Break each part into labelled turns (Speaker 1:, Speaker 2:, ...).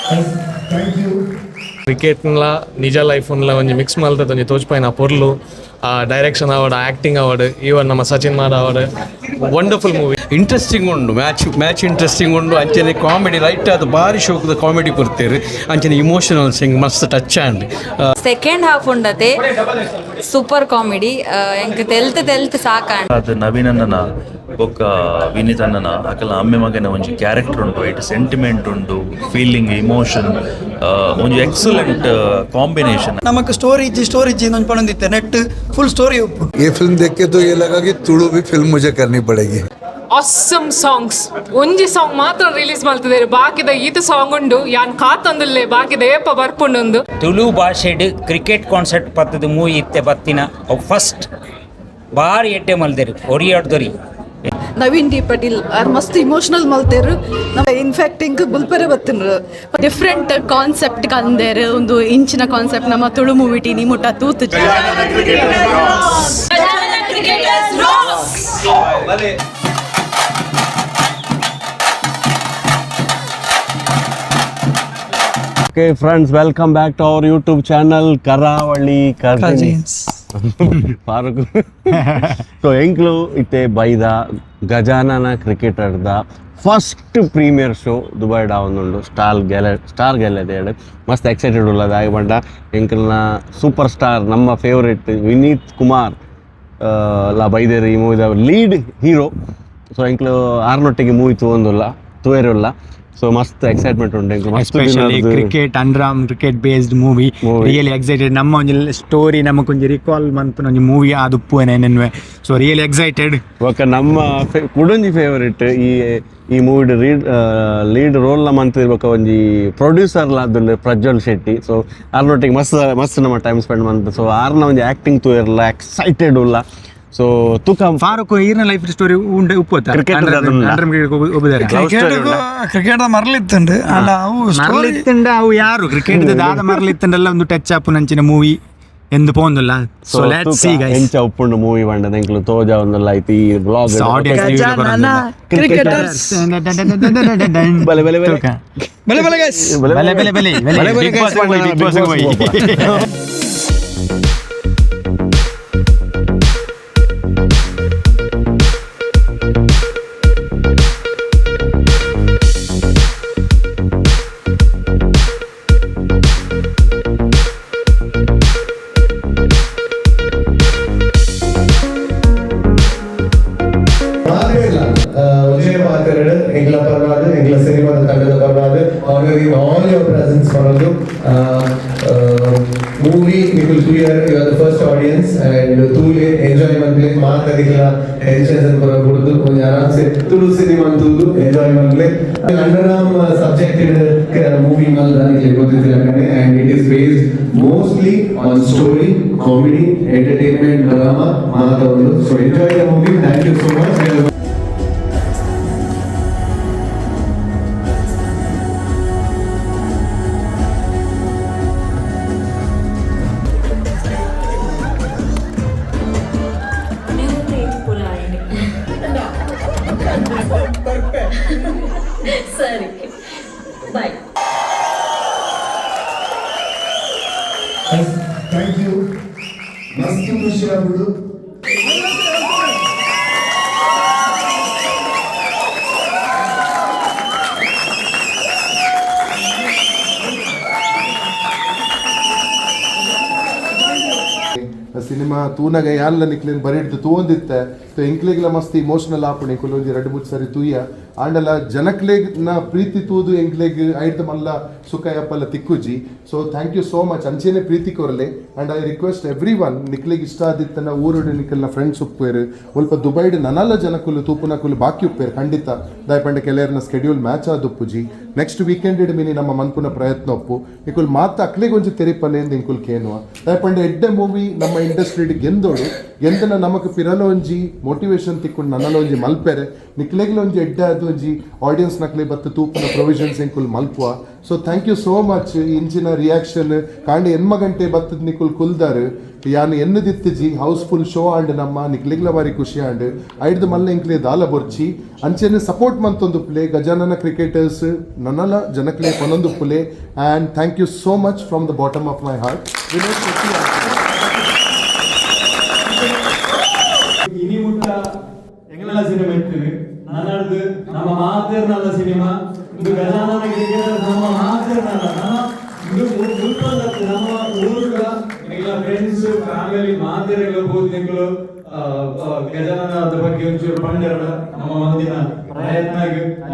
Speaker 1: Thank you.
Speaker 2: ಕ್ರಿಕೆಟ್ನ್ಲ ನಿಜ ಲೈಫ್ನ್ಲ ಒಂಜಿ mix ಮಲ್ತದ ಒಂಜಿ ತೋಜ್ಪಾಯಿನ ಪೊರ್ಲು, ಆ ಡೈರೆಕ್ಷನ್ ಆವಡ್, ಆಕ್ಟಿಂಗ್ ಆವಡ್, ಈವನ್ ನಮ್ಮ ಸಚಿನ್ ಮಾಡ್ ಆವಡ್, wonderful movie.
Speaker 3: Interesting ಉಂಡು match match interesting ಉಂಡು. ಅಂಚನೆ ಕಾಮಿಡಿ ಲೈಟ್ ಅದು ಭಾರಿ ಶೋಕದ ಕಾಮಿಡಿ ಕೊಡ್ತೇವೆ. ಅಂಚನೆ ಇಮೋಷನಲ್ ಸಿಂಗ್ ಮಸ್ತ್ touch and
Speaker 4: second half ಉಂಡತೆ super comedy. ಎಂಕ್ ತೆಲ್ತ್ ತೆಲ್ತ್ ಸಾಕಾಂಡ್.
Speaker 5: ಅದು ನವೀನಣ್ಣನ ಬೊಕ್ಕ ವಿನೀತ್ ಅಣ್ಣನ ಅಕಲ ಅಮ್ಮೆ ಮಗನ ಒಂಜಿ ಕ್ಯಾರೆಕ್ಟರ್ ಉಂಟು. It sentiment ಉಂಟು, ಫೀಲಿಂಗ್, ಇಮೋಷನ್, ಒಂಜಿ ಎಕ್ಸಲೆಂಟ್ ಕಾಂಬಿನೇಷನ್.
Speaker 6: ನಮಕ್ ಸ್ಟೋರಿ ಇಜ್ಜಿ, ಸ್ಟೋರಿ ಇಜ್ಜಿ ಒಂಜಿ ಪಣೊಂದಿತ್ತೆ. Net full story ಉಪ್ಪು.
Speaker 7: ये फिल्म देख के तो ये लगा कि तुड़ू भी फिल्म मुझे करनी पड़ेगी.
Speaker 8: Awesome songs. ಒಂಜಿ ಸಾಂಗ್ ಮಾತ್ರ ರಿಲೀಸ್ ಮಾಡ್ತಿದ್ದಾರೆ, ಬಾಕಿದ ಈತ ಸಾಂಗ್ ಉಂಡು. ಯಾನ್ ಕಾತೊಂದುಲ್ಲೆ ಬಾಕಿದ ಏಪ ಬರ್ಪುಂಡೊಂದು.
Speaker 9: ತುಳು ಭಾಷೆಡ್ ಕ್ರಿಕೆಟ್ ಕಾನ್ಸೆಪ್ಟ್ ಪತ್ತದ ಮೂವಿ ಇತ್ತೆ ಬತ್ತಿನ ಅವು ಫಸ್ಟ್. ಬಾರಿ ಎಡ್ಡೆ ಮಲ್ದೆರು ಒರಿಯಾಡ್ದೊರಿ.
Speaker 10: ನವೀನ್ ಡಿ ಪಟೀಲ್ ಆರ್ ಮಸ್ತ್ ಇಮೋಷನಲ್ ಮಲ್ತೇರು. ನಮ್ಮ ಇನ್ಫ್ಯಾಕ್ಟ್ ಇಂಕ್ ಬುಲ್ಪರೆ ಬತ್ತಿನ್ರು.
Speaker 11: ಡಿಫ್ರೆಂಟ್ ಕಾನ್ಸೆಪ್ಟ್ ಕಂದೇರು. ಒಂದು ಇಂಚಿನ ಕಾನ್ಸೆಪ್ಟ್ ನಮ್ಮ ತುಳು ಮೂವಿ ಟೀನಿ ಮುಟ್ಟ ತೂತು.
Speaker 12: Okay friends, welcome back to our YouTube channel Karavali cousins. Farooq. So ಎಂಕ್ಲು ಇತ್ತೆ ಬೈದ Gajanana ಕ್ರಿಕೆಟರ್ದ first premier show Dubai ಡಾವೊಂದುಂಡು star ಗ್ಯಾಲ star ಗ್ಯಾಲರಿಯಡ್. ಮಸ್ತ್ ಎಕ್ಸೈಟೆಡ್ ಉಳ್ಳದ. ಆಗ ಪಂಡ ಎಂಕಲ್ನ ಸೂಪರ್ ಸ್ಟಾರ್, ನಮ್ಮ ಫೇವ್ರೇಟ್ ವಿನೀತ್ ಕುಮಾರ್ ಲಾ ಬೈದೇರು, ಈ ಮೂವಿದ lead hero. So ಎಂಕ್ಲು ಆರ್ನೊಟ್ಟಿಗೆ movie ತೂವೊಂದುಲ್ಲ, ತೂಯರುಲ್ಲ. So ಮಸ್ತ್ ಎಕ್ಸೈಟ್ಮೆಂಟ್ ಉಂಟು ಎಂಕ್ಲು ಮಸ್ತ್.
Speaker 13: Especially cricket, ಅಂಡ್ರಾಮ್ cricket based movie.
Speaker 12: Movie.
Speaker 13: Really excited. ನಮ್ಮ ಒಂಜಿ ಸ್ಟೋರಿ ನಮಕ್ ಒಂಜಿ ರಿಕಾಲ್ ಮನ್ಪುನ ಒಂಜಿ ಮೂವಿ ಆದುಪ್ಪು ನೆನ್ವೆ. So really excited.
Speaker 12: ಬೊಕ್ಕ ನಮ್ಮ ಕುಡೊಂಜಿ ಫೇವರೇಟ್, ಈ ಈ ಮೂವಿಡ್ read lead roll ಮಂತಿರ್ಬೇಕ ಒಂಜಿ ಪ್ರೊಡ್ಯೂಸರ್ ಲಾದುಲ್ಲೆ ಪ್ರಜ್ವಲ್ ಶೆಟ್ಟಿ. ಸೊ ಆರ್ನೊಟ್ಟಿಗೆ ಮಸ್ತ್ ಮಸ್ತ್ ನಮ್ಮ ಟೈಮ್ ಸ್ಪೆಂಡ್ ಮಂತ್. ಸೊ ಆರ್ನ ಒಂಜಿ ಆಕ್ಟಿಂಗ್ ತೂಯರ್ಲ ಎಕ್ಸೈಟೆಡ್ ಉಲ್ಲ. ಸೊ ತೂಕ.
Speaker 13: ಫಾರೂಕ್ ಈರ್ನ ಲೈಫ್ ಸ್ಟೋರಿ ಉಂಡೆ ಉಪ್ಪು.
Speaker 12: Cricket ದ
Speaker 6: ಕ್ರಿಕೆಟ್ ಕ್ರಿಕೆಟ್ ಮರಲಿತ್ತುಂಡು ಅಲ್ಲ ಅವು ಸ್ಟೋರಿ.
Speaker 13: ಮರಲಿತ್ತಂಡ ಅವು ಯಾರು ಕ್ರಿಕೆಟ್ ದಾದ ಮರಲಿತ್ತಂಡೆಲ್ಲ ಒಂದು ಟಚ್ ಅಪ್ ನಂಚಿನ ಮೂವಿ ಎಂದು ಪೋಂದುಲ್ಲ. So let's see guys.
Speaker 12: ಎಂಚ ಉಪ್ಪುಂಡು ಮೂವಿ ಪಂಡದ ಎಂಕ್ಲು ತೋಜ ಒಂದುಲ್ಲ ಐತಿ ಈ blog.
Speaker 6: Gajanana cricketers.
Speaker 12: ಬಲೆ ಬಲೆ ಬಲೆ.
Speaker 6: ಬಲೆ ಬಲೆ ಗೈಸ್.
Speaker 12: ಬಲೆ.
Speaker 13: ಬಲೆ ಬಲೆ ಬಲೆ
Speaker 12: ಬಲೆ
Speaker 13: ಬಲೆ.
Speaker 12: ಬಲೆ
Speaker 13: big
Speaker 12: guys.
Speaker 13: Boss ಹೋಗಿ,
Speaker 12: big
Speaker 13: big boss
Speaker 12: boss
Speaker 13: ಹೋಗಿ.
Speaker 12: ಹೋಗುವ.
Speaker 1: ಮಾತೇ ಒಂಜೇ ಮಾತೆರಡು, ಎಂಗ್ಲ ಪರವಾದ, ಎಂಗ್ಲ ಸಿನಿಮಾದ ತಂಡದ ಪರವಾದ honouring all your presence ಪರದು. Movie ನಿಕುಲ್ clear, you are the first audience and ತೂಲೆ, enjoy ಮನ್ಲೆ. ಮಾತದಿಕ್ಲ tensions ಅನ್ನು ಪರ ಬುಡ್ದು ಒಂಜಿ ಆರಾಮ್ಸೆ ತುಳು ಸಿನಿಮಾ ತೂದು ಎಂಜಾಯ್ ಮನ್ಲೆ. Under arm subject movie ಮಲ್ದ ನಿಕ್ಲೆ ಗೊತ್ತಿತ್ತಿಲ್ಲ ಕಣೆ. And it is based mostly on story, comedy, entertainment, drama ಮಾತ ಒಂದು. So enjoy the movie. Thank you so much.
Speaker 11: ಸರಿ, ಬಾಯ್.
Speaker 1: Thank you. ಮಸ್ತ್ ಖುಷಿ ಆಗ್ಬಿಡು.
Speaker 14: ಸಿನಿಮಾ ತೂನಗ ಯಾನ್ಲ ನಿಕ್ಲೇನ್ ಬರಿಡ್ದು ತೂವೊಂದಿತ್ತೆ. ಸೊ ಎಂಕ್ಲೆಗ್ಲ ಮಸ್ತ್ ಇಮೋಷನಲ್ ಆಪುಂಡು. ಎಂಕುಲು ಒಂಜಿ ರಡ್ಡ್ ಮೂಜಿ ಸರಿ ತೂಯ. ಆಂಡಲ ಜನಕ್ಲೆಗ್ ನ ಪ್ರೀತಿ ತೂದು ಎಂಕ್ಲೆಗ್ ಐಡ್ದ್ ಮಲ್ಲ ಸುಖ ಯಪ್ಪಲ ತಿಕ್ಕುಜಿ. So thank you so much. ಅಂಚೆನೆ ಪ್ರೀತಿ ಕೊರಲೆ. And I request every one, ನಿಕ್ಲೆಗ್ ಇಷ್ಟ ಆದಿತ್ತನ ಊರುಡು ನಿಕಲ್ನ ಫ್ರೆಂಡ್ಸ್ ಉಪ್ಪೇರು, ಒಲ್ಪ ದುಬೈಡ್ ನನಲ ಜನಕುಲು ತೂಪುನಕುಲು ಬಾಕಿ ಉಪ್ಪೇರು ಖಂಡಿತ. ದಾಯೆ ಪಂಡ ಕೆಲರ್ನ ಸ್ಕೆಡ್ಯೂಲ್ ಮ್ಯಾಚ್ ಆದುಪ್ಪುಜಿ. ನೆಕ್ಸ್ಟ್ ವೀಕೆಂಡ್ ಮಿನಿ ನಮ್ಮ ಮನ್ಪುನ ಪ್ರಯತ್ನ ಒಪ್ಪು. ನಿಕುಲ್ ಮಾತ ಅಕ್ಲೆಗ್ ಒಂಜಿ ತೆರಿಪಲೆ ಎಂದ್ ಇಂಕುಲ್ ಕೇನುವ. ದಾಯೆ ಪಂಡ ಎಡ್ಡೆ ಮೂವಿ ನಮ್ಮ ಇಂಡಸ್ಟ್ರಿ ಗೆಂದೋಡು. ಗೆಂದನ ನಮಕ್ ಪಿರಲ ಒಂಜಿ ಮೋಟಿವೇಶನ್ ತಿಕ್ಕೊಂಡು ನನ್ನಲ ಒಂಜಿ ಮಲ್ಪೆರೆ. ನಿಕ್ಲೆಗ್ಲ ಒಂಜಿ ಎಡ್ಡೆ ಅದು ಒಂಜಿ ಆಡಿಯನ್ಸ್ ನಕ್ಲೆ ಬತ್ತು ತೂಪುನ ಪ್ರೊವಿಷನ್ಸ್ ಎಂಕುಲ್ ಮಲ್ಪುವ. So thank you so much. ಇಂಚಿನ ರಿಯಾಕ್ಷನ್ ಕಾಂಡೆ ಎನ್ಮ ಗಂಟೆ ಬತ್ತದ ನಿಕುಲ್ ಕುಲ್ದಾರ್ ಯಾನ್ ಎನ್ನದಿತ್ತಿಜಿ. House full show and ನಮ್ಮ ನಿಕ್ಲೆಗ್ಲ ಬಾರಿ ಖುಷಿ ಆಂಡ್. ಐಡ್ದು ಮಲ್ಲ ಎಂಕ್ಲೆ ದಾಲ ಬೊರ್ಚಿ ಅಂಚೆನೆ ಸಪೋರ್ಟ್ ಮಂತೊಂದು ಪ್ಲೇ ಗಜಾನನ ಕ್ರಿಕೆಟರ್ಸ್ ನನಲ ಜನಕ್ಲೆ ಪನೊಂದು Phule. And thank you so much from the bottom of my heart. Vinod Shetty.
Speaker 6: ಇನಿ ಮುಟ್ಟ ಎಂಗಲ ಸಿನಿಮಾ ಇರ್ತೀವಿ ನಾನಾಡ್ದು ನಮ್ಮ ಮಾತೇರ್ನಲ್ಲ ಸಿನಿಮಾ ಇದು. ಗಜಾನನ ಕ್ರಿಕೆಟರ್ ನಮ್ಮ ಮಾತೇರ್ನಲ್ಲ, ನಮ್ಮ ಇದು ಮುಲ್ಪಂದತ್ತು ನಮ್ಮ ಊರುಗಳ ಎಂಗ್ಲ ಫ್ರೆಂಡ್ಸ್ ಫ್ಯಾಮಿಲಿ ಮಾತೇರೆಲ್ಲ ಹೋದ್ ನಿಂಗಳು ಗಜಾನನ ಬಗ್ಗೆ ಒಂಚೂರು ಪಂಡೆರಡ ನಮ್ಮ ಮಂದಿನ ಪ್ರಯತ್ನ.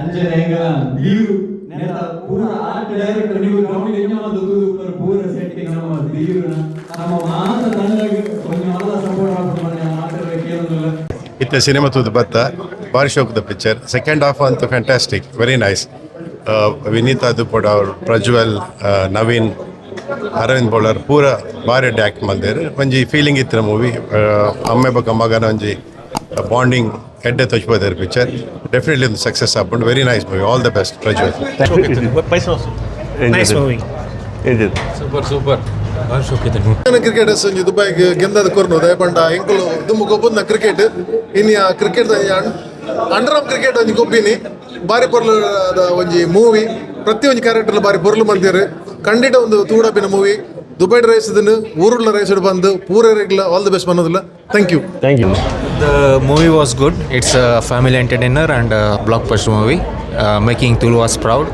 Speaker 6: ಅಂಚನೆ ಎಂಗಲ ದೀರು ನೇತ ಪೂರ ಆರ್ಟ್ ಡೈರೆಕ್ಟರ್, ನೀವು ಗ್ರೌಂಡ್ ಎಂಜ ಮಂದು ತೂದು ಪೂರ ಸೆಟ್ಟಿಂಗ್ ನಮ್ಮ ದೀರುನ. ನಮ್ಮ ಮಾತ ತಂಡಗ್ ಒಂಜಿ ಮಲ್ಲ ಸಪೋರ್ಟ್ ಆಪುಂಡು ಮಾತೆರ್ಲ ಕೇಳೊಂದುಲ್ಲ.
Speaker 15: ಇತ್ತೆ ಸಿನಿಮಾ ತೂದು ಬತ್ತ, ಬಾರಿ ಶೋಕ್ದ picture. Second half ಅಂತೂ fantastic, very nice. Vineet ಆದುಪೊಡ ಅವರು, ಪ್ರಜ್ವಲ್, ನವೀನ್, ಅರವಿಂದ್ ಬೋಳರ್ ಪೂರ ಬಾರಿ ಆ್ಯಕ್ಟ್ ಮಲ್ದೇರು. ಒಂಜಿ ಫೀಲಿಂಗ್ ಇತ್ತಿನ ಮೂವಿ. ಅಮ್ಮೆ ಬೊಕ್ಕ ಮಗನ ಒಂಜಿ ಬಾಂಡಿಂಗ್ ಎಡ್ಡೆ ತೊಚ್ಬೋದಾರೆ. ಪಿಕ್ಚರ್ ಡೆಫಿನೆಟ್ಲಿ ಒಂದು ಸಕ್ಸಸ್ ಆಪುಂಡು. Very nice movie. All the best, Prajwal.
Speaker 2: Nice movie.
Speaker 3: Super super.
Speaker 7: Cricketers ಒಂಜಿ ದುಬೈಗ್ ಗೆಂದದ ಕೊರ್ನು ದಯಪಂಡ ಎಂಕುಲು ದುಮ್ಮು ಗೊಬ್ಬುನ ಕ್ರಿಕೆಟ್ ಇನಿ ಆ cricket under arm cricket ಒಂಜಿ ಗೊಬ್ಬಿನಿ. ಬಾರಿ ಪೊರ್ಲು ಒಂಜಿ ಮೂವಿ. ಪ್ರತಿ ಒಂಜಿ ಕ್ಯಾರೆಕ್ಟರ್ ಬಾರಿ ಪೊರ್ಲು ಮಲ್ದೇರು. ಖಂಡಿತ ಒಂದು ತೂಡಪಿನ movie. Dubai race ಊರುಳ್ಳ race ಬಂದು ಪೂರೆರೆಗ್ಲ all the best ಬಂದೋದಿಲ್ಲ. Thank you.
Speaker 12: Thank you.
Speaker 16: The movie was good. It's a family entertainer and a blockbuster movie, making Tuluvas proud.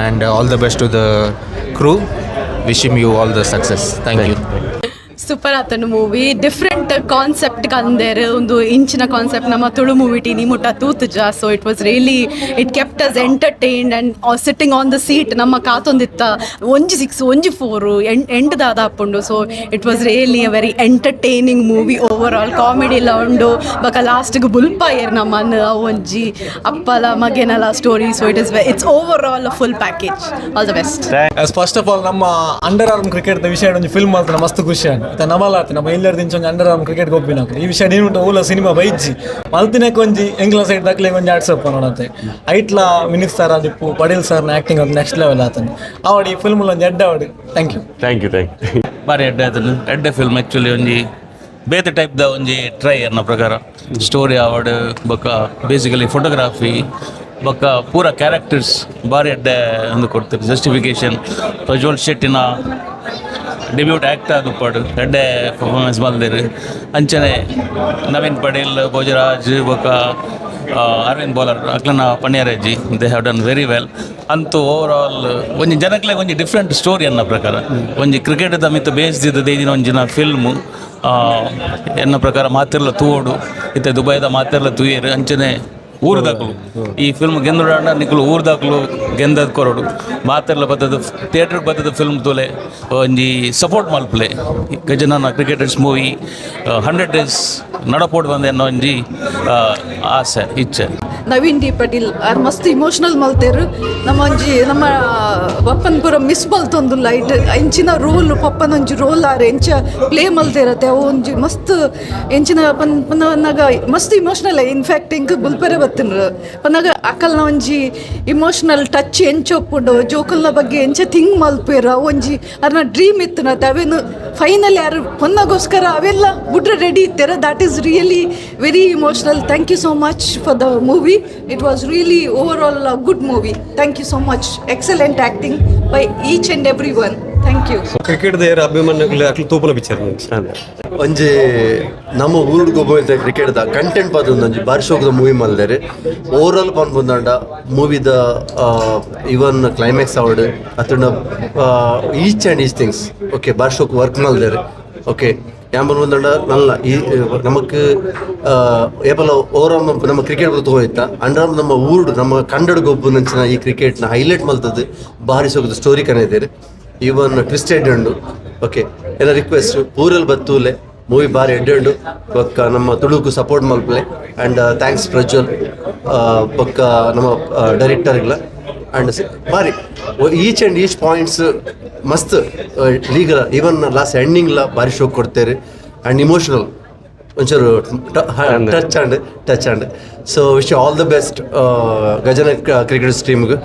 Speaker 16: And all the best to the crew. Wishing you all the success. Thank you.
Speaker 11: Super ಆತನ movie. Different concept ಕಂದೇರು. ಒಂದು ಇಂಚಿನ concept ನಮ್ಮ Tulu movie ಟೀನಿ ಮುಟ್ಟ ತೂತುಜ. So it was really, it kept us entertained and sitting on the seat. ನಮ್ಮ ಕಾತೊಂದಿತ್ತ ಒಂಜಿ six ಒಂಜಿ four and ದಾದ ಆಪುಂಡು. So it was really a very entertaining movie overall. Comedy ಎಲ್ಲ ಉಂಡು. ಬೊಕ ಲಾಸ್ಟ್ಗೆ ಬುಲ್ಪಾಯೆರ್ ನಮ್ಮನ್ನು. ಅವು ಒಂಜಿ ಅಪ್ಪಲ ಮಗೆನಲ story. So it's overall full package. All the best.
Speaker 6: First of all ನಮ್ಮ under arm cricket ವಿಷಯ ಒಂಜಿ ಫಿಲ್ಮ್ ಮಲ್ತನ ಮಸ್ತ್ ಖುಷಿ ಆಂಡ್. ಇತ್ತೆ ನಮಲಾತ್ ನಮ್ಮ ಇಲ್ಲರ್ ದಿಂಚ ಒಂಜಿ under arm cricket ಗೊಬ್ಬಿನಕು ಈ ವಿಷಯ ನೀನು ಓಲ ಸಿನಿಮಾ ಬೈಜ್ಜಿ ಮಲ್ತಿನಕ್ಕೆ ಒಂಜಿ ಎಂಗ್ಲ ಸೈಡ್ ದಕ್ಲೆ ಒಂಜಿ ಆಡ್ಸಪ್ ನೋಡಂತೆ. ಐಟ್ಲಾ ವಿನೀತ್ ಸರ್ ಆದಿಪ್ಪು, ಪಡೀಲ್ ಸರ್ನ ಆಕ್ಟಿಂಗ್ ಒಂದು ನೆಕ್ಸ್ಟ್ ಲೆವೆಲ್ ಆತನ ಆವಡಿ. ಈ ಫಿಲ್ಮ್ ಒಂಜಿ ಎಡ್ಡೆ ಆವಡ್. Thank you.
Speaker 12: Thank you, thank you.
Speaker 5: ಬಾರಿ ಎಡ್ಡೆ ಆತುಂಡು. ಎಡ್ಡೆ ಫಿಲ್ಮ್ ಆ್ಯಕ್ಚುಲಿ. ಒಂಜಿ ಬೇತೆ ಟೈಪ್ದ ಒಂಜಿ ಟ್ರೈ ಅನ್ನೋ ಪ್ರಕಾರ. ಸ್ಟೋರಿ ಆವಡ್ ಬೊಕ್ಕ ಬೇಸಿಕಲಿ ಫೋಟೋಗ್ರಫಿ ಬೊಕ್ಕ ಪೂರ ಕ್ಯಾರೆಕ್ಟರ್ಸ್ ಬಾರಿ ಎಡ್ಡೆ ಒಂದು ಕೊಡ್ತಾರೆ ಜಸ್ಟಿಫಿಕೇಶನ್. ಪ್ರಜ್ವಲ್ ಶೆಟ್ಟಿನ ಡೆಬ್ಯೂಟ್ ಆ್ಯಕ್ಟ್ ಆದುಪ್ಪಡು, ಎಡ್ಡೆ ಪರ್ಫಾರ್ಮೆನ್ಸ್ ಮಲ್ದೆರ್. ಅಂಚನೆ ನವೀನ್ ಪಟೇಲ್, ಭೋಜರಾಜ್ ಬೊಕ್ಕ ಅರವಿಂದ್ ಬೌಲರ್ ಅಕ್ಲನ ಪಣ್ಯರೇಜಿ, they have done very well. ಅಂತೂ ಓವರ್ ಆಲ್ ಒಂಜಿ ಜನಕ್ಲೆಗ್ ಒಂಜಿ ಡಿಫ್ರೆಂಟ್ ಸ್ಟೋರಿ ಅನ್ನೋ ಪ್ರಕಾರ. ಒಂಜಿ ಕ್ರಿಕೆಟ್ ಮಿತ್ತ ಬೇಸ್ ದಿನ ಒಂಜಿನ ಫಿಲ್ಮು ಎನ್ನ ಪ್ರಕಾರ ಮಾತೆರ್ಲ ತೂವೊಡು. ಇತ್ತೆ ದುಬೈದ ಮಾತೆರ್ಲ ತೂಯೆರ್. ಅಂಚನೆ ಊರುದಕುಲು ಈ ಫಿಲ್ಮ್ ಗೆಂದುಡಾಂಡ ನಿಕುಲು ಊರುದಕುಲು ಗೆಂದದ್ ಕೊರೊಡು. ಮಾತೆರ್ಲ ಬತ್ತದ ಥಿಯೇಟರ್ ಬತ್ತದ ಫಿಲ್ಮ್ ತೂಲೆ, ಒಂಜಿ ಸಪೋರ್ಟ್ ಮಲ್ಪಲೆ. ಗಜಾನನ ಕ್ರಿಕೆಟರ್ಸ್ ಮೂವಿ 100 ಡೇಸ್ ನಡಪೋಡು ಬಂದ ಎನ್ನೋ ಒಂಜಿ ಆಸೆ, ಇಚ್ಛೆ.
Speaker 10: ನವೀನ್ ಡಿ ಪಟೀಲ್ ಆರ್ ಮಸ್ತ್ ಇಮೋಷನಲ್ ಮಲ್ತೇರು. ನಮ್ಮ ಒಂಜಿ ನಮ್ಮ ಬಪ್ಪನ್ ಪೂರ ಮಿಸ್ ಮಲ್ತೊಂದುಲ್ಲ. ಇಟ್ ಎಂಚಿನ ರೋಲ್, ಪಪ್ಪನ ಒಂಜಿ ರೋಲ್ ಆರ್ ಎಂಚ ಪ್ಲೇ ಮಲ್ತೇರತ್ತೆ, ಅವು ಒಂಜಿ ಮಸ್ತ್ ಎಂಚಿನ ಪನ್ ಪನ್ನಗ ಮಸ್ತ್ emotional. In fact ಎಂಕ್ ಬುಲ್ಪರೆ ಬತ್ತಿನ ಪನ್ನಗ ಅಕಲ್ನ ಒಂಜಿ ಇಮೋಷನಲ್ ಟಚ್ ಎಂಚ ಒಪ್ಪುಂಡು, ಜೋಕಲ್ನ ಬಗ್ಗೆ ಎಂಚ ಥಿಂಕ್ ಮಲ್ಪೇರು, ಅವು ಒಂಜಿ ಅರ್ನ ಡ್ರೀಮ್ ಇತ್ತನತ್ತೆ. ಅವೇನು ಫೈನಲ್ ಯಾರು ಪೊನ್ನಗೋಸ್ಕರ ಅವೆಲ್ಲ ಬುಡ್ರೆ ready ಇತ್ತರ. That is really very emotional. Thank you so much for the movie. It was really overall good movie. Thank you so much. Excellent acting by each and every one. Thank you.
Speaker 3: Cricket there ಅಭಿಮಾನಿಗಳು ಅಕ್ಲು ತೂಪುನ picture.
Speaker 7: ಒಂಜಿ ನಮ್ಮ ಊರುಡು ಗೊಬ್ಬ cricket the content ಪಾತ್ರ ಒಂಜಿ ಬಾರಿ ಶೋಕದ movie ಮಲ್ದೇರು. Over ಆಲ್ ಪನ್ಪುಂದಾಂಡ ಮೂವಿದ ಇವನ್ climax ಅವಡ್ ಅತ್ತಂಡ each and each things okay, ಬಾರಿ ಶೋಕ್ work ಮಲ್ದೇರು. Okay, ಯಾನ್ ಪನ್ಪುಂದಾಂಡ ನಲ್ಲ ಈ ನಮಕ್ ಏಪಲ ಓವರ್ ಆಲ್ ನಮ್ಮ ಕ್ರಿಕೆಟ್ ತಗೋಯ್ತ ಅಂಡರ್ ನಮ್ಮ ಊರುಡು ನಮ್ಮ ಕಂಡಡ್ ಗೊಬ್ಬುನಂಚಿನ ಈ ಕ್ರಿಕೆಟ್ನ ಹೈಲೈಟ್ ಮಲ್ತದ್ದು ಬಾರಿ ಸೋಕದ ಸ್ಟೋರಿ ಕನೆದೇರು. ಈವನ್ ಟ್ವಿಸ್ಟೆಡ್ ಉಂಡು. ಓಕೆ, ಎಲ್ಲ ರಿಕ್ವೆಸ್ಟ್ ಪೂರಲ್ ಬತ್ತೂಲೆ. ಮೂವಿ ಬಾರಿ ಎಡ್ಡೆ ಉಂಡು. ಬೊಕ್ಕ ನಮ್ಮ Tuluku support ಮಲ್ಪಲೆ. And thanks Prajwal ಬೊಕ್ಕ ನಮ್ಮ ಡೈರೆಕ್ಟರ್ಗಳ. ಆ್ಯಂಡ್ ಬಾರಿ each and each points ಮಸ್ತ್ legal. Even last ಎಂಡಿಂಗ್ಲ ಬಾರಿ ಶೋಕ್ ಕೊಡ್ತೇವೆ. And emotional. ಒಂಚೂರು touch and touch and. So wish all the best Gajanana cricket ಟೀಮ್ಗೆ.